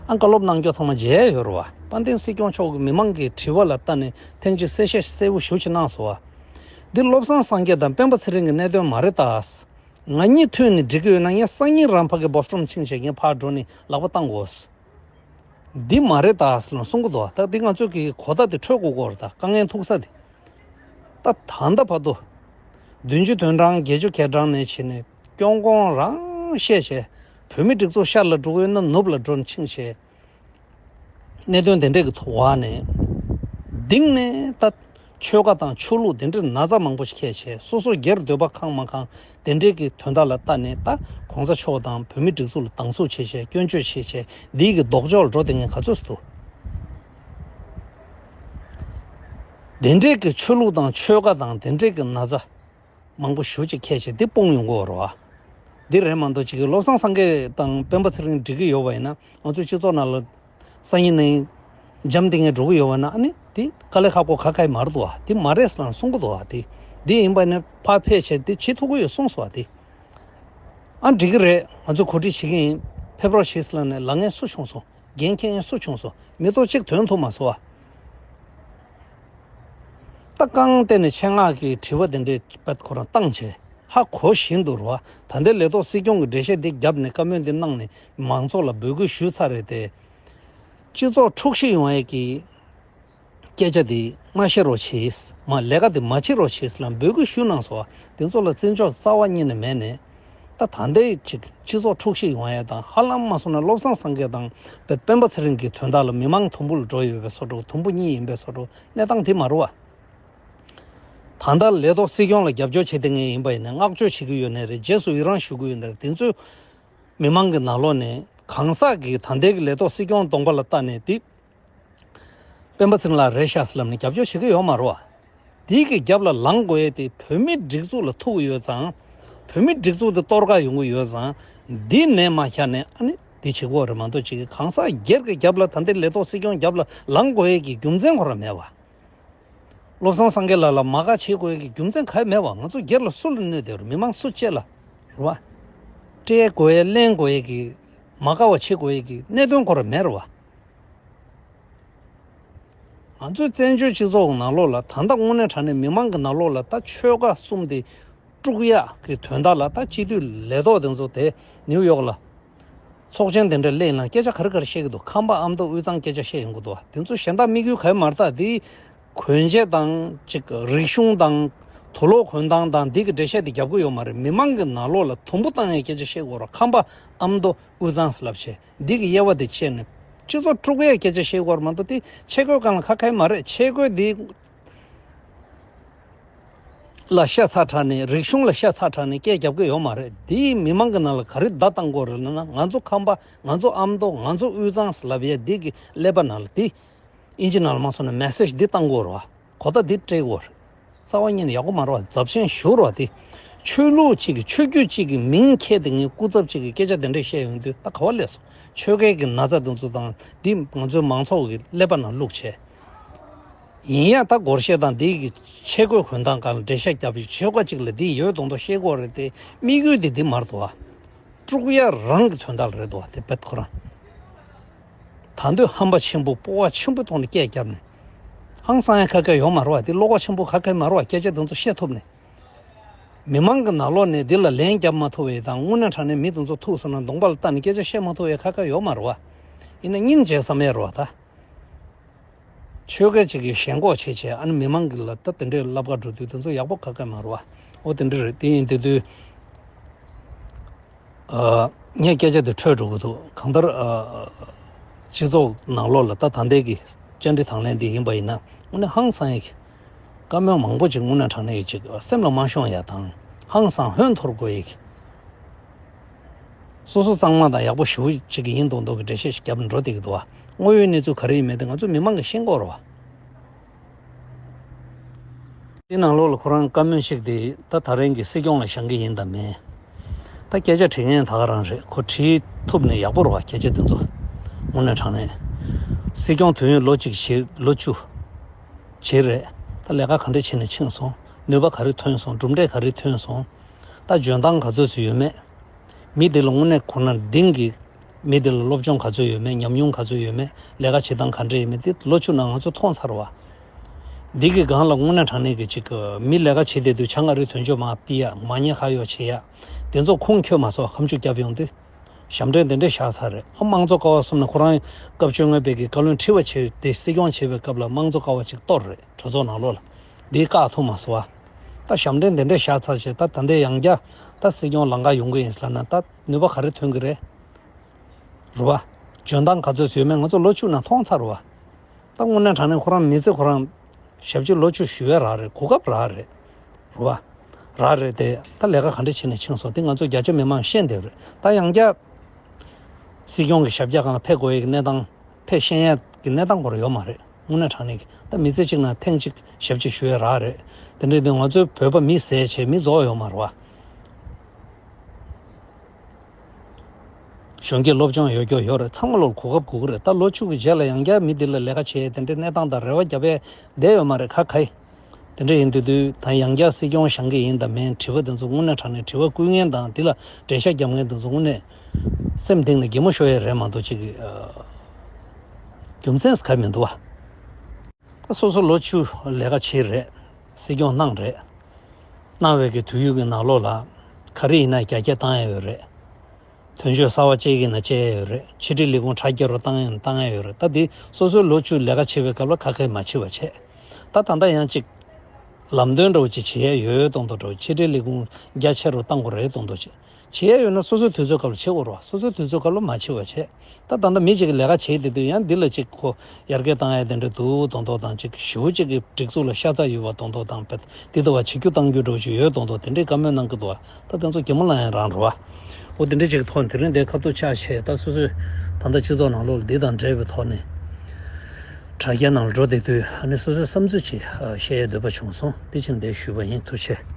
ཨ་བཀའ་སློབ་གནང་རྒྱུ་ཚང་མ་མཇལ་ཡོད་རེད་བ། དཔལ་ལྡན་སྲིད་སྐྱོང་མཆོག་གིས་མི་མང་གི་དྲི་བ་ལ་ལྟ་ནས་ཐེངས་གཅིག་གསལ་བཤད་གསལ་པོ་ཞེ་པོ་ཅིག་གནང་སོང་བ། འདི་བློ་བཟང་སངས་རྒྱས་དང་སྤེན་པ་ཚེ་རིང་གི་གནད་དོན་མ་རེད་ད། ང་གཉིས་མཐུན་ནས་འགྲིག་གི་ཡོད་ན་ངས་སང་ཉིན་རང་ཕ་གི་བོ་སི་ཊོན་ཕྱིན་བྱས་ངས་ཕར་འགྲོ་ནས་ལག་པ་བཏང་དགོས། འདི་མ་རེད་ད་ཟེར་ལ་གསུང་གི་འདུག་ད་འདི་ང་ཚོས་ཀྱི་གོ་བརྡ་དེ་འཕྲོད་དགོས་སྐོར་ད་དཀའ་ངལ་ཐུག་ས་དེ། ད་ད་ལྟ་བར་དུ། བདུན་ཅུ་དོན་གྲངས་བརྒྱད་ཅུ་གྱ་གྲངས་ནས་བྱས་ནས་སྐྱོང་ཁོང་རང་བཤད་བྱས། བོད་མི་སྒྲིག་འཛུགས་ཤར་ལ་འགྲོ་གི་ཡོད་ན་ནུབ་ལ་འགྲོ་ཕྱིན་བྱས། གནད་དོན་དེ་འདྲས་ཀྱི་ཐོག་ནས་གདིང་ནས་ད་ཆོལ་ཁ་དང་ཆོས་ལུགས་དེ་འདྲས་ན་ཚ་མང་པོ་ཞིག་འཁྱེར་བྱས། སོ་སོ་སྒེར་འདོད་པ་ཁེངས་མ་ཁེངས་དེ་འདྲས་ཀྱི་དོན་དག་ལ་ལྟ་ནས་ད་གོང་ས་མཆོག་དང་བོད་མི་སྒྲིག་འཛུགས་ལ་སྡང་ཟུག་བྱས་བྱས། སྐྱོན་བརྗོད་བྱས་བྱས། འདིའི་གི་ལྡོག་ཕྱོགས་ལ་འགྲོ་བསྡད་མཁན་ག་ཚོད་འདུག་དེ་འདྲས་ཀྱི་ཆོས་ལུགས་དང་ཆོལ་ཁ་དང་དེ་འདྲས་ཀྱི་ན་ཚ་མང་པོ་ཞེ་པོ་ཅིག་འཁྱེར་བྱས་འདི་སྤུངས་ཡོང་གི་ཡོད་རེད་བ། འདི་རེད་མ་གཏོགས་ཅིག་གི་བློ་བཟང་སངས་རྒྱས་དང་སྤེན་པ་ཚེ་རིང་འགྲིག་གི་ཡོད་པ་ཡིན་ན་ང་ཚོའི་སྤྱི་ཚོགས་ནང་ལ་སང་ཉིན་ནས་འཇམ་ཐིང་ངེ་འགྲོ་གི་ཡོད་པ་ན། ཨ་ནི་འདི་དཀའ་ལས་ཁག་པོ་ག་ག་ཡི་མ་རེད་འདུག་བ། འདི་མ་རེད་ཟེར་ལ་གསུང་གི་འདུག་བ། འདི་འདི་ཡིན་པ་ནི་ཕར་ཕེབས་བྱས་འདི་བྱེད་ཐུབ་ཀྱི་ཡོད་གསུངས་སོང་བ། འདི་ཨ་འགྲིག་གི་རེད། ང་ཚོས་གོ་སྒྲིག་བྱེད་ཀྱི་ཡིན། ཕེབས་རོགས་བྱེད་ཟེར་ལ་ནས་ལབ་མཁན་སུ་བྱུང་སོང་། འགན་འཁྱེར་མཁན་སུ་བྱུང་སོང་། མི་ཐོག་གཅིག་ཐོན་ཐུབ་མ་སོང་བ། ད་རྐང་སྟེང་ནས་ཆེད་མངགས་ཀྱི་དྲི་བ་དེ་འདྲའི་པད་ཁོ་རང་བཏང་བྱས་ཧ་གོ་བཞིན་དུ་རེད་བ། ད་ལྟའི་ལས་ཐོག་སྲིད་སྐྱོང་གི་འགྲེལ་བཤད་འདི་བརྒྱབ་ནས་བཀའ་མོལ་འདི་གནང་ནས་མང་ཚོགས་ལ་འབོད་སྐུལ་ཞུས་ཚར་རེད་དེ། སྤྱི་ཚོགས་འཁྲུག་གཞི་ཡོང་ཡས་ཀྱི་སྐད་ཆ་འདི་མ་བཤད་རོགས་བྱེད། མ་ལས་ཀ་འདི་མ་བྱེད་རོགས་བྱེད་ཟེར་ལ་འབོད་སྐུལ་ཞུས་གནང་སོང་བ། དེ་ཚོ་ལ་བརྩི་འཇོག་རྩ་བ་ཉིད་ནས་མེད་ནས། ད་ད་ལྟའི་ཅིག་སྤྱི་ཚོགས་འཁྲུག་གཞི་ཡོང་ཡས་དང་། ཧ་ལམ་མ་སོང་ན་བློ་བཟང་སངས་རྒྱས་དང་སྤེན་པ་ཚེ་རིང་གི་དོན་དག་ལ་མི་མང་དུམ་བུ་ལ་འགྲོ་ཡོད་པའི་བཟོ་འདྲ། དུམ་བུ་གཉིས་ཡིན་པའི་བཟོ་འདྲ། གནས་སྟངས་དེ་མ་རེད་བ། ད་ལྟ་ལས་ཐོག་སྲིད་སྐྱོང་ལ་རྒྱབ་སྐྱོར་བྱེད་བསྡད་མཁན་ཡིན་པ་ཡིན་ན་བསྔགས་བརྗོད་བྱེད་ཀྱི་ཡོད་ནའི་རེད། རྗེས་སུ་ཡི་རང་ཞུ་གི་ཡོད་ནའི་རེད། དེ་ཚོས་མི་མང་གི་ནང་ལོགས་ནས་གང་ཟག་གིས་ད་ལྟའི་གི་ལས་ཐོག་སྲིད་སྐྱོང་གདོང་པ་ལ་ལྟ་ནས་འདི་སྤེན་པ་ཚེ་རིང་ལགས་རེད་ཤག་ཟེར་ལབ་ནས་རྒྱབ་སྐྱོར་བྱེད་ཀྱི་ཡོད་མ་རེད་བ། དེའི་གི་རྒྱབ་ལ་ལངས་དགོས་ཡས་དེ་བོད་མི་སྒྲིག་འཛུགས་ལ་ཐུག་ཡོད་ཙང་། བོད་མི་སྒྲིག་འཛུགས་དེ་གཏོར་བརླག་ཡོང་གི་ཡོད་ཙང་། འདི་ནས་མར་བཞག་ནས་ཨ་ནི་འདི་བྱེད་དགོས་རེད་མ་གཏོགས། ཅིག་གི་གང་ཟག་སྒེར་གྱི་རྒྱབ་ལ། ད་ལྟའི་ལས་ཐོག་སྲིད་སྐྱོང་རྒྱབ་ལ་ལངས་དགོས་ཡས་ཀྱི་རྒྱུ་མཚན་ཁོ་རང་མེད་བ། བློ་བཟང་སངས་རྒྱས་ལགས་ལ་མ་དགའ་བྱེད་དགོས་ཡས་ཀྱི་རྒྱུ་མཚན་ག་ཡང་མེད་བ། ང་ཚོ་སྒེར་ལ་སུ་ལ་གནོད་བསྡད་རུང་། མི་མང་སུ་གཅིག་ལ་རེད་བ། སྤྲད་དགོས་ཡས་ལེན་དགོས་ཡས་ཀྱི་མ་དགའ་བ་བྱེད་དགོས་ཡས་ཀྱི་གནད་དོན་ཁོ་རང་མེད་རེད་བ། ང་ཚོའི་བཙན་བྱོལ་སྤྱི་ཚོགས་ཀྱི་ནང་ལོགས་ལ་ད་ལྟ་དངོས་གནས་དྲང་གནས་མི་མང་གི་ནང་ལོགས་ལ་ད་ཆོལ་ཁ་གསུམ་དེ་དཀྲུག་ཡག་གི་དོན་དག་ལ་ད་སྤྱི་འཐུས་ལས་ཐོག་དེ་ཚོ་དེ་ནིའུ་ཡོག་ལ་ཚོགས་ཆེན་དེ་འདྲ་སླེབས་ན་སྐད་ཆ་ག་རེ་ག་རེ་བཤད་ཀྱི་འདུག་ཁམས་པ་ཨ་མདོ་དབུས་གཙང་སྐད་ཆ་བཤད་ཡོང་གི་འདུག་དེ་ཚོ་གཞན་དག་དམིགས་ཡུལ་ག་ཡང་མ་རེད། ད་དེ་གོན་ཆས་དང་ཅིག་རིག་གཞུང་དང་དུག་ལོག་གོན་སྟངས་དང་འདི་གི་འགྲེལ་བཤད་དེ་རྒྱབ་ཀྱི་ཡོད་མ་རེད། མི་མང་གི་ནང་ལོགས་ལ་དུམ་བུ་བཏང་ཡའི་སྐད་ཆ་བཤད་དགོས་རེད། ཁམས་པ་ཨ་མདོ་དབུས་གཙང་ཟེར་ལབ་བྱས། འདི་གི་དབྱེ་བ་དེ་ཕྱེ་ནས་སྤྱི་ཚོགས་དཀྲུག་ཡས་སྐད་ཆ་བཤད་དགོས་རེད་མ་གཏོགས། དེ་ཆས་གོས་སྒང་ལ་ཁག་ཁག་མ་རེད། ཆས་གོས་འདི་ལ་ཤ་ཚ་དྲགས་ནས། རིག་གཞུང་ལ་ཤ་ཚ་དྲགས་ནས་སྐད་རྒྱབ་ཀྱི་ཡོད་མ་རེད། འདི་མི་མང་གི་ནང་ལ་ག་རེ་བརྡ་བཏང་དགོས་རེད་ལབ་ན། ང་ཚོ་ཁམས་པ། ང་ཚོ་ཨ་མདོ། ང་ཚོ་དབུས་གཙང་ཟེར་ལབ་ཡས་འདི་གི་ཀླད་པ་ནང་ལ་འདི། ཨིན་ཇི་ནང་ལ་མ་སོང་ན་མེ་སེ་ཇི་འདི་བཏང་དགོས་རེད་བ། གོ་བརྡ་འདི་སྤྲད་དགོས་རེད། རྩ་བ་ཉིད་ནས་ཡག་པོ་མ་རེད་བ། རྫབ་ཆེན་ཞུ་རེད་བ། དེ་ཆོས་ལུགས་གཅིག་གི། ཆོས་བརྒྱུད་གཅིག་གི་མིང་འཁྱེར་ཏེ་ངས་སྐུ་ཚབ་གཅིག་གི་སྐད་ཆ་དེ་འདྲ་བཤད་ཡོང་དུས་ད་ག་བ་སླེབས་སོང་། ཆོལ་ཁའི་གི་ན་ཚ་དེ་ཚོ་དང་འདི་ང་ཚོའི་མང་ཚོགས་ཀྱི་ཀླད་པ་ནང་བླུགས་བྱས། ཡིན་ཡང་ད་སྒོར་གཞས་དང་འདི་གི་ཆས་གོས་གོན་སྟངས་སྒང་ལ་འགྲེལ་བཤད་རྒྱབ་ཡོད། ཆོལ་ཁ་གཅིག་ལ་འདི་ཡོད་མདོག་མདོག་བཤད་དགོས་རེད་དེ། དམིགས་ཡུལ་དེ་འདི་མ་རེད་བ། དཀྲུག་ཡ་རང་གི་དོན་དག་ལ་རེད་འདུག་བ། དེ་བེད་ཁོ་རང་། ད་འདོད་ཧམ་པ་ཆེན་པོ་སྤོབས་པ་ཆེན་པོའི་ཐོག་ནས་སྐད་བརྒྱབ་ནས་ཧང་སང་ཡ་ཁ་ཁ་ཡོད་མ་རེད་བ། དེ་བློ་ཁོག་ཆེན་པོ་ཁ་ཁ་མ་རེད་བ། སྐད་ཆ་དེ་ཚོ་བཤད་ཐུབ་ནས། མི་མང་གི་ནང་ལོགས་ནས་འདི་ལ་ལན་བརྒྱབ་མ་ཐུབ་པའི་དང་། དངོས་གནས་དྲང་གནས་མི་དེ་ཚོ་ཐུག་སོང་ན་གདོང་པ་ལ་ལྟ་ནས་སྐད་ཆ་བཤད་མ་ཐུབ་པའི་ཁ་ཁ་ཡོད་མ་རེད་བ། ཡིན་ན་སྙིང་རྗེ་བསམ་ཡ་རེད་བ་ད། ཆོལ་ཁ་གཅིག་གིས་ཞེན་ཁོག་བྱེད་བྱས། ཨ་ནི་མི་མང་གི་ལ་ད་དེ་འདྲའི་ལབ་ག་འགྲོ་དུས་དེ་ཚོ་ཡག་པོ་ག་ག་མ་རེད་བ། འོ་དེ་འདྲ་རེད། དེ་ཡིན་དེ་དུས་ཨ་ངས་སྐད་ཆ་དེ་འཕྲོད་འགྲོ་གི་འདུག་གང་ལྟར་ཨ་སྤྱི་ཚོགས་ནང་ལོགས་ལ་ད་ད་ལྟའི་གི་བཅར་འདྲི་དང་ལེན་འདི་ཡིན་པ་ཡིན་ན། དངོས་གནས་ཧང་སང་ཡ་གི་ བཀའ་མོལ་མང་པོ་ཅིག་དངོས་གནས་དྲང་གནས་ཀྱི་ཅིག་སེམས་ལ་མ་ཤོང་ཡ་དང་། ཧང་སང་ཧོན་འཐོར་དགོས་ཡིག་སོ་སོ་གཙང་མ་དང་ཡག་པོ་ཞེ་པོ་ཅིག་ཡིན་མདོག་མདོག་གི་འགྲེལ་བཤད་ཞིག་བརྒྱབ་ནས་འགྲོ་བསྡད་ཀྱི་འདུག་བ། དངོས་ཡོད་གནས་ཚུལ་ག་རེ་ཡིན་མིན་དེ་ང་ཚོ་མི་མང་གིས་ཤེས་དགོས་རེད་བ། དེ་ནང་ལོགས་ལ་ཁོ་རང་བཀའ་མོལ་ཞིག་དེ་ད་ད་རིང་གི་སྲིད་སྐྱོང་ལ་བཞེངས་ཀྱི་ཡིན་དམ་མིན། ད་སྐད་ཆ་དྲི་མཁན་ད་ག་རང་རེད། ཁོ་དྲི་ཐུབ་ནས་ཡག་པོ་རེད་བ། སྐད་ཆ་དེ་ཚོ་དངོས་གནས་དྲང་གནས། སྲིད་སྐྱོང་དུས་ཡུན་ལོ་གཅིག་བྱེད་ལོ་བཅུ་བྱེད་རེད། ད་ལས་ཀ་ག་འདྲ་བྱས་ནས་ཕྱིན་སོང་། ནུས་པ་ག་རེ་ཐོན་སོང་། གྲུབ་འབྲས་ག་རེ་ཐོན་སོང་། ད་འཇོན་ཐང་ག་ཚོད་ཚོད་ཡོད་མེད། མི་དེ་ལ་དངོས་གནས་ཁོ་ན་གཏིང་གི་མི་དེ་ལ་སློབ་སྦྱོང་ག་ཚོད་ཡོད་མེད། ཉམས་མྱོང་ག་ཚོད་ཡོད་མེད། ལས་ཀ་བྱེད་སྟངས་ག་འདྲ་ཡོད་མེད། དེ་ལོ་བཅུ་ནང་ང་ཚོ་མཐོང་ཚར་བ། འདི་གི་སྒང་ལ་དངོས་གནས་དྲང་གནས་ཀྱི་ཅིག་མི་ལས་ཀ་བྱེད་བསྡད་དུས་བྱ་ང་རི་དོན་གཅོད་མ་ཕུད་ཡ། མ་ཉེས་ཁ་གཡོག་བྱེད་ཡ། དེ་ཚོ་ཁུངས་འཁྱོལ་མ་སོང་། ཁ་མཆུ་བརྒྱབ་ཡོང་དུས། ཞབས་འདྲེན་དེ་འདྲས་བཞག་ཚར་རེད། ཨ་དམངས་གཙོ་ཀ་བ་གསུམ་ནས་ཁོ་རང་སྐབས་བཅོ་ལྔ་པའི་གི་བཀའ་བློན་ཁྲི་པ་བྱས་དེ་སྲིད་སྐྱོང་བྱེད་པའི་སྐབས་ལ་དམངས་གཙོ་ཀ་བ་ཅིག་གཏོར་རེད། གྲོས་ཚོགས་ནང་ལོགས་ལ། འདི་བཀག་ཐུབ་མ་སོང་བ། ད་ཞབས་འདྲེན་དེ་འདྲས་བཞག་ཚར་བྱས། ད་ད་ལྟའི་ཡང་བསྐྱར་ད་སྲིད་སྐྱོང་ལམ་ཁ་ཡོང་གི་ཡིན་ཟེར་ལབ་ན་ད་ནུས་པ་ག་རེ་ཐོན་གི་རེད། རེད་བ། འཇོན་ཐང་ག་ཚོད་ཚོད་ཡོད་མེད་ང་ཚོ་ལོ་བཅུ་ནང་མཐོང་ཚར་བ། ད་དངོས་གནས་དྲང་གནས་ཁོ་རང་མི་ཚེ་ཁོ་རང་ཞབས་ཕྱི་ལོ་བཅུ་ཞུ་བའི་རག་རེད། གོ་སྐབས་རག་རེད། རེད་བ། རག་རེད་དེ། ད་ལས་ཀ་ག་འདྲ་བྱས་ནས་ཕྱིན་སོང་དེ་ང་ཚོ་རྒྱ་ཆེ་མི་མང་ཤེས་བསྡད་རེད། ད་ཡང་བསྐྱར་སྲིད་སྐྱོང་གི་ཞབས་བཀྱག་སྒང་ལ་ཕེབས་དགོས་ཡག་གི་གནས་སྟངས། ཕེབས་ཤེས་ཡག་གི་གནས་སྟངས་ཁོ་རང་ཡོད་མ་རེད། དངོས་གནས་དྲང་གནས་ཀྱི་ད་མི་ཚེ་གཅིག་ནང་ཐེངས་གཅིག་ཞབས་ཕྱི་ཞུ་ཡག་རག་རེད། དེ་འདྲ་དུས་ང་ཚོའི་བོད་པ་མི་ཟས་བྱས་མི་རྫོགས་ཡོད་མ་རེད་བ། གཞོན་སྐྱེས་སློབ་སྦྱོང་ཡོད་རྒྱུ་ཡོད་རེད། ཚང་མ་ལོར་གོ་སྐབས་དགོས་ཀྱི་རེད། ད་ལོ་བཅུ་གི་རྗེས་ལ་ཡང་བསྐྱར་མི་འདི་ལ་ལས་ཀ་བྱེད་དེ་འདྲའི་གནས་སྟངས་དང་རེ་བ་རྒྱབ་པའི་བསྡད་ཡོད་མ་རེད། ཁ་ཁ་ཡི། དེ་འདྲ་ཡིན་དུས་དུས་ད་ཡང་བསྐྱར་སྲིད་སྐྱོང་བཞེངས་ཀྱི་ཡིན་དང་མིན་དྲི་བ་དེ་ཚོ་དངོས་གནས་དྲང་གནས་དྲི་བ་བསྐུལ་མཁན་དང་འདི་ལ་འགྲེལ་བཤད་རྒྱབ་མཁན་དེ་ཚོ་དངོས་གནས་སེམས་གཏིང་ནས་གད་མོ་ཤོར་ཡས་རེད་མ་གཏོགས་ཅིག་གི་རྒྱུ་མཚན་ག་མི་འདུག་བ། ད་སོ་སོ་ལོ་བཅུ་ལས་ཀ་བྱས་རེད། སྲིད་སྐྱོང་གནང་རེད། གནང་བའི་གི་དུས་ཡུན་གྱི་ནང་ལོགས་ལ་ག་རེ་ཡིན་ན་རྒྱ་སྐྱེད་བཏང་ཡ་ཡོད་རེད། དོན་གཅོད་གསར་བ་བཅས་ཀྱི་ན་བཅས་ཡོད་རེད། ཕྱི་དྲིལ་ལས་ཁུངས་དྲ་རྒྱ་རུ་བཏང་ཡང་བཏང་ཡ་ཡོད་རེད། ད་འདི་སོ་སོའི་ལོ་བཅུ་ལས་ཀ་བྱེད་པའི་སྐབས་ལ་ཁ་ཁ་མ་བྱེད་པ་བྱས། ད་ད་ལྟ་ཡང་ཅིག་ལམ་སྟོན་འདྲ་བོ་ཅིག་བྱེད་ཡ་ཡོད་མདོག་མདོག་འདྲ་བོ། ཕྱི་དྲིལ་ལས་ཁུངས་རྒྱ་ཆེ་རུ་བཏང་དགོས་རེད་མདོག་མདོག་ཅིག་བྱེད་ཡ་ཡོད་ན་སོ་སོའི་དུས་ཚོད་སྐབས་ལ་བྱེད་དགོས་རེད་བ། སོ་སོའི་དུས་ཚོད་སྐབས་ལ་མ་བྱེད་པ་བྱས། ད་ད་ལྟ་མི་གཅིག་གིས་ལས་ཀ་བྱེད་བསྡད་དུས་ཡང་འདི་ལ་ཅིག་ཁོ་ཡར་རྒྱས་བཏང་ཡ་དེ་འདྲ་འདུག་མདོག་མདོག་དང་། ཅིག་ཞེ་པོ་ཅིག་གི་སྒྲིག་འཛུགས་ལ་ཤ་ཚ་ཡོད་པ་མདོག་མདོག་དང་། དཔེ་འདི་ལྟ་བ་བྱེད་རྒྱུ་བཏང་རྒྱུ་འདྲ་བོ་ཅིག་ཡོད་མདོག་མདོག་དེ་འདྲའི་བཀའ་མོལ་གནང་གི་འདུག་བ། ད་དེ་ཚོ་གད་མོ་ལངས་ཡ་རང་རེད་བ། འོ་དེ་འདྲ་ཅིག་ཐོག་དེ་རིང་འདིར་ཁ་ཐུག་ཆགས་བྱས། ད་སོ་སོས་ད་ལྟ་སྤྱི་ཚོགས་ནང་ལོགས་ལ་འདི་དང་འབྲེལ་བའི་ཐོག་ནས་དྲ་རྒྱ་ནང་ལ་འགྲོ་བསྡད་དུས་ཨ་ནི་སོ་སོའི་བསམ་ཚུལ་ཅིག་བཤད་ཡའི་འདོད་པ་བྱུང་སོང་། དེ་ཕྱིར་འདིར་ཞུས་པ་ཡིན། ཐུགས་རྗེ་ཆེ།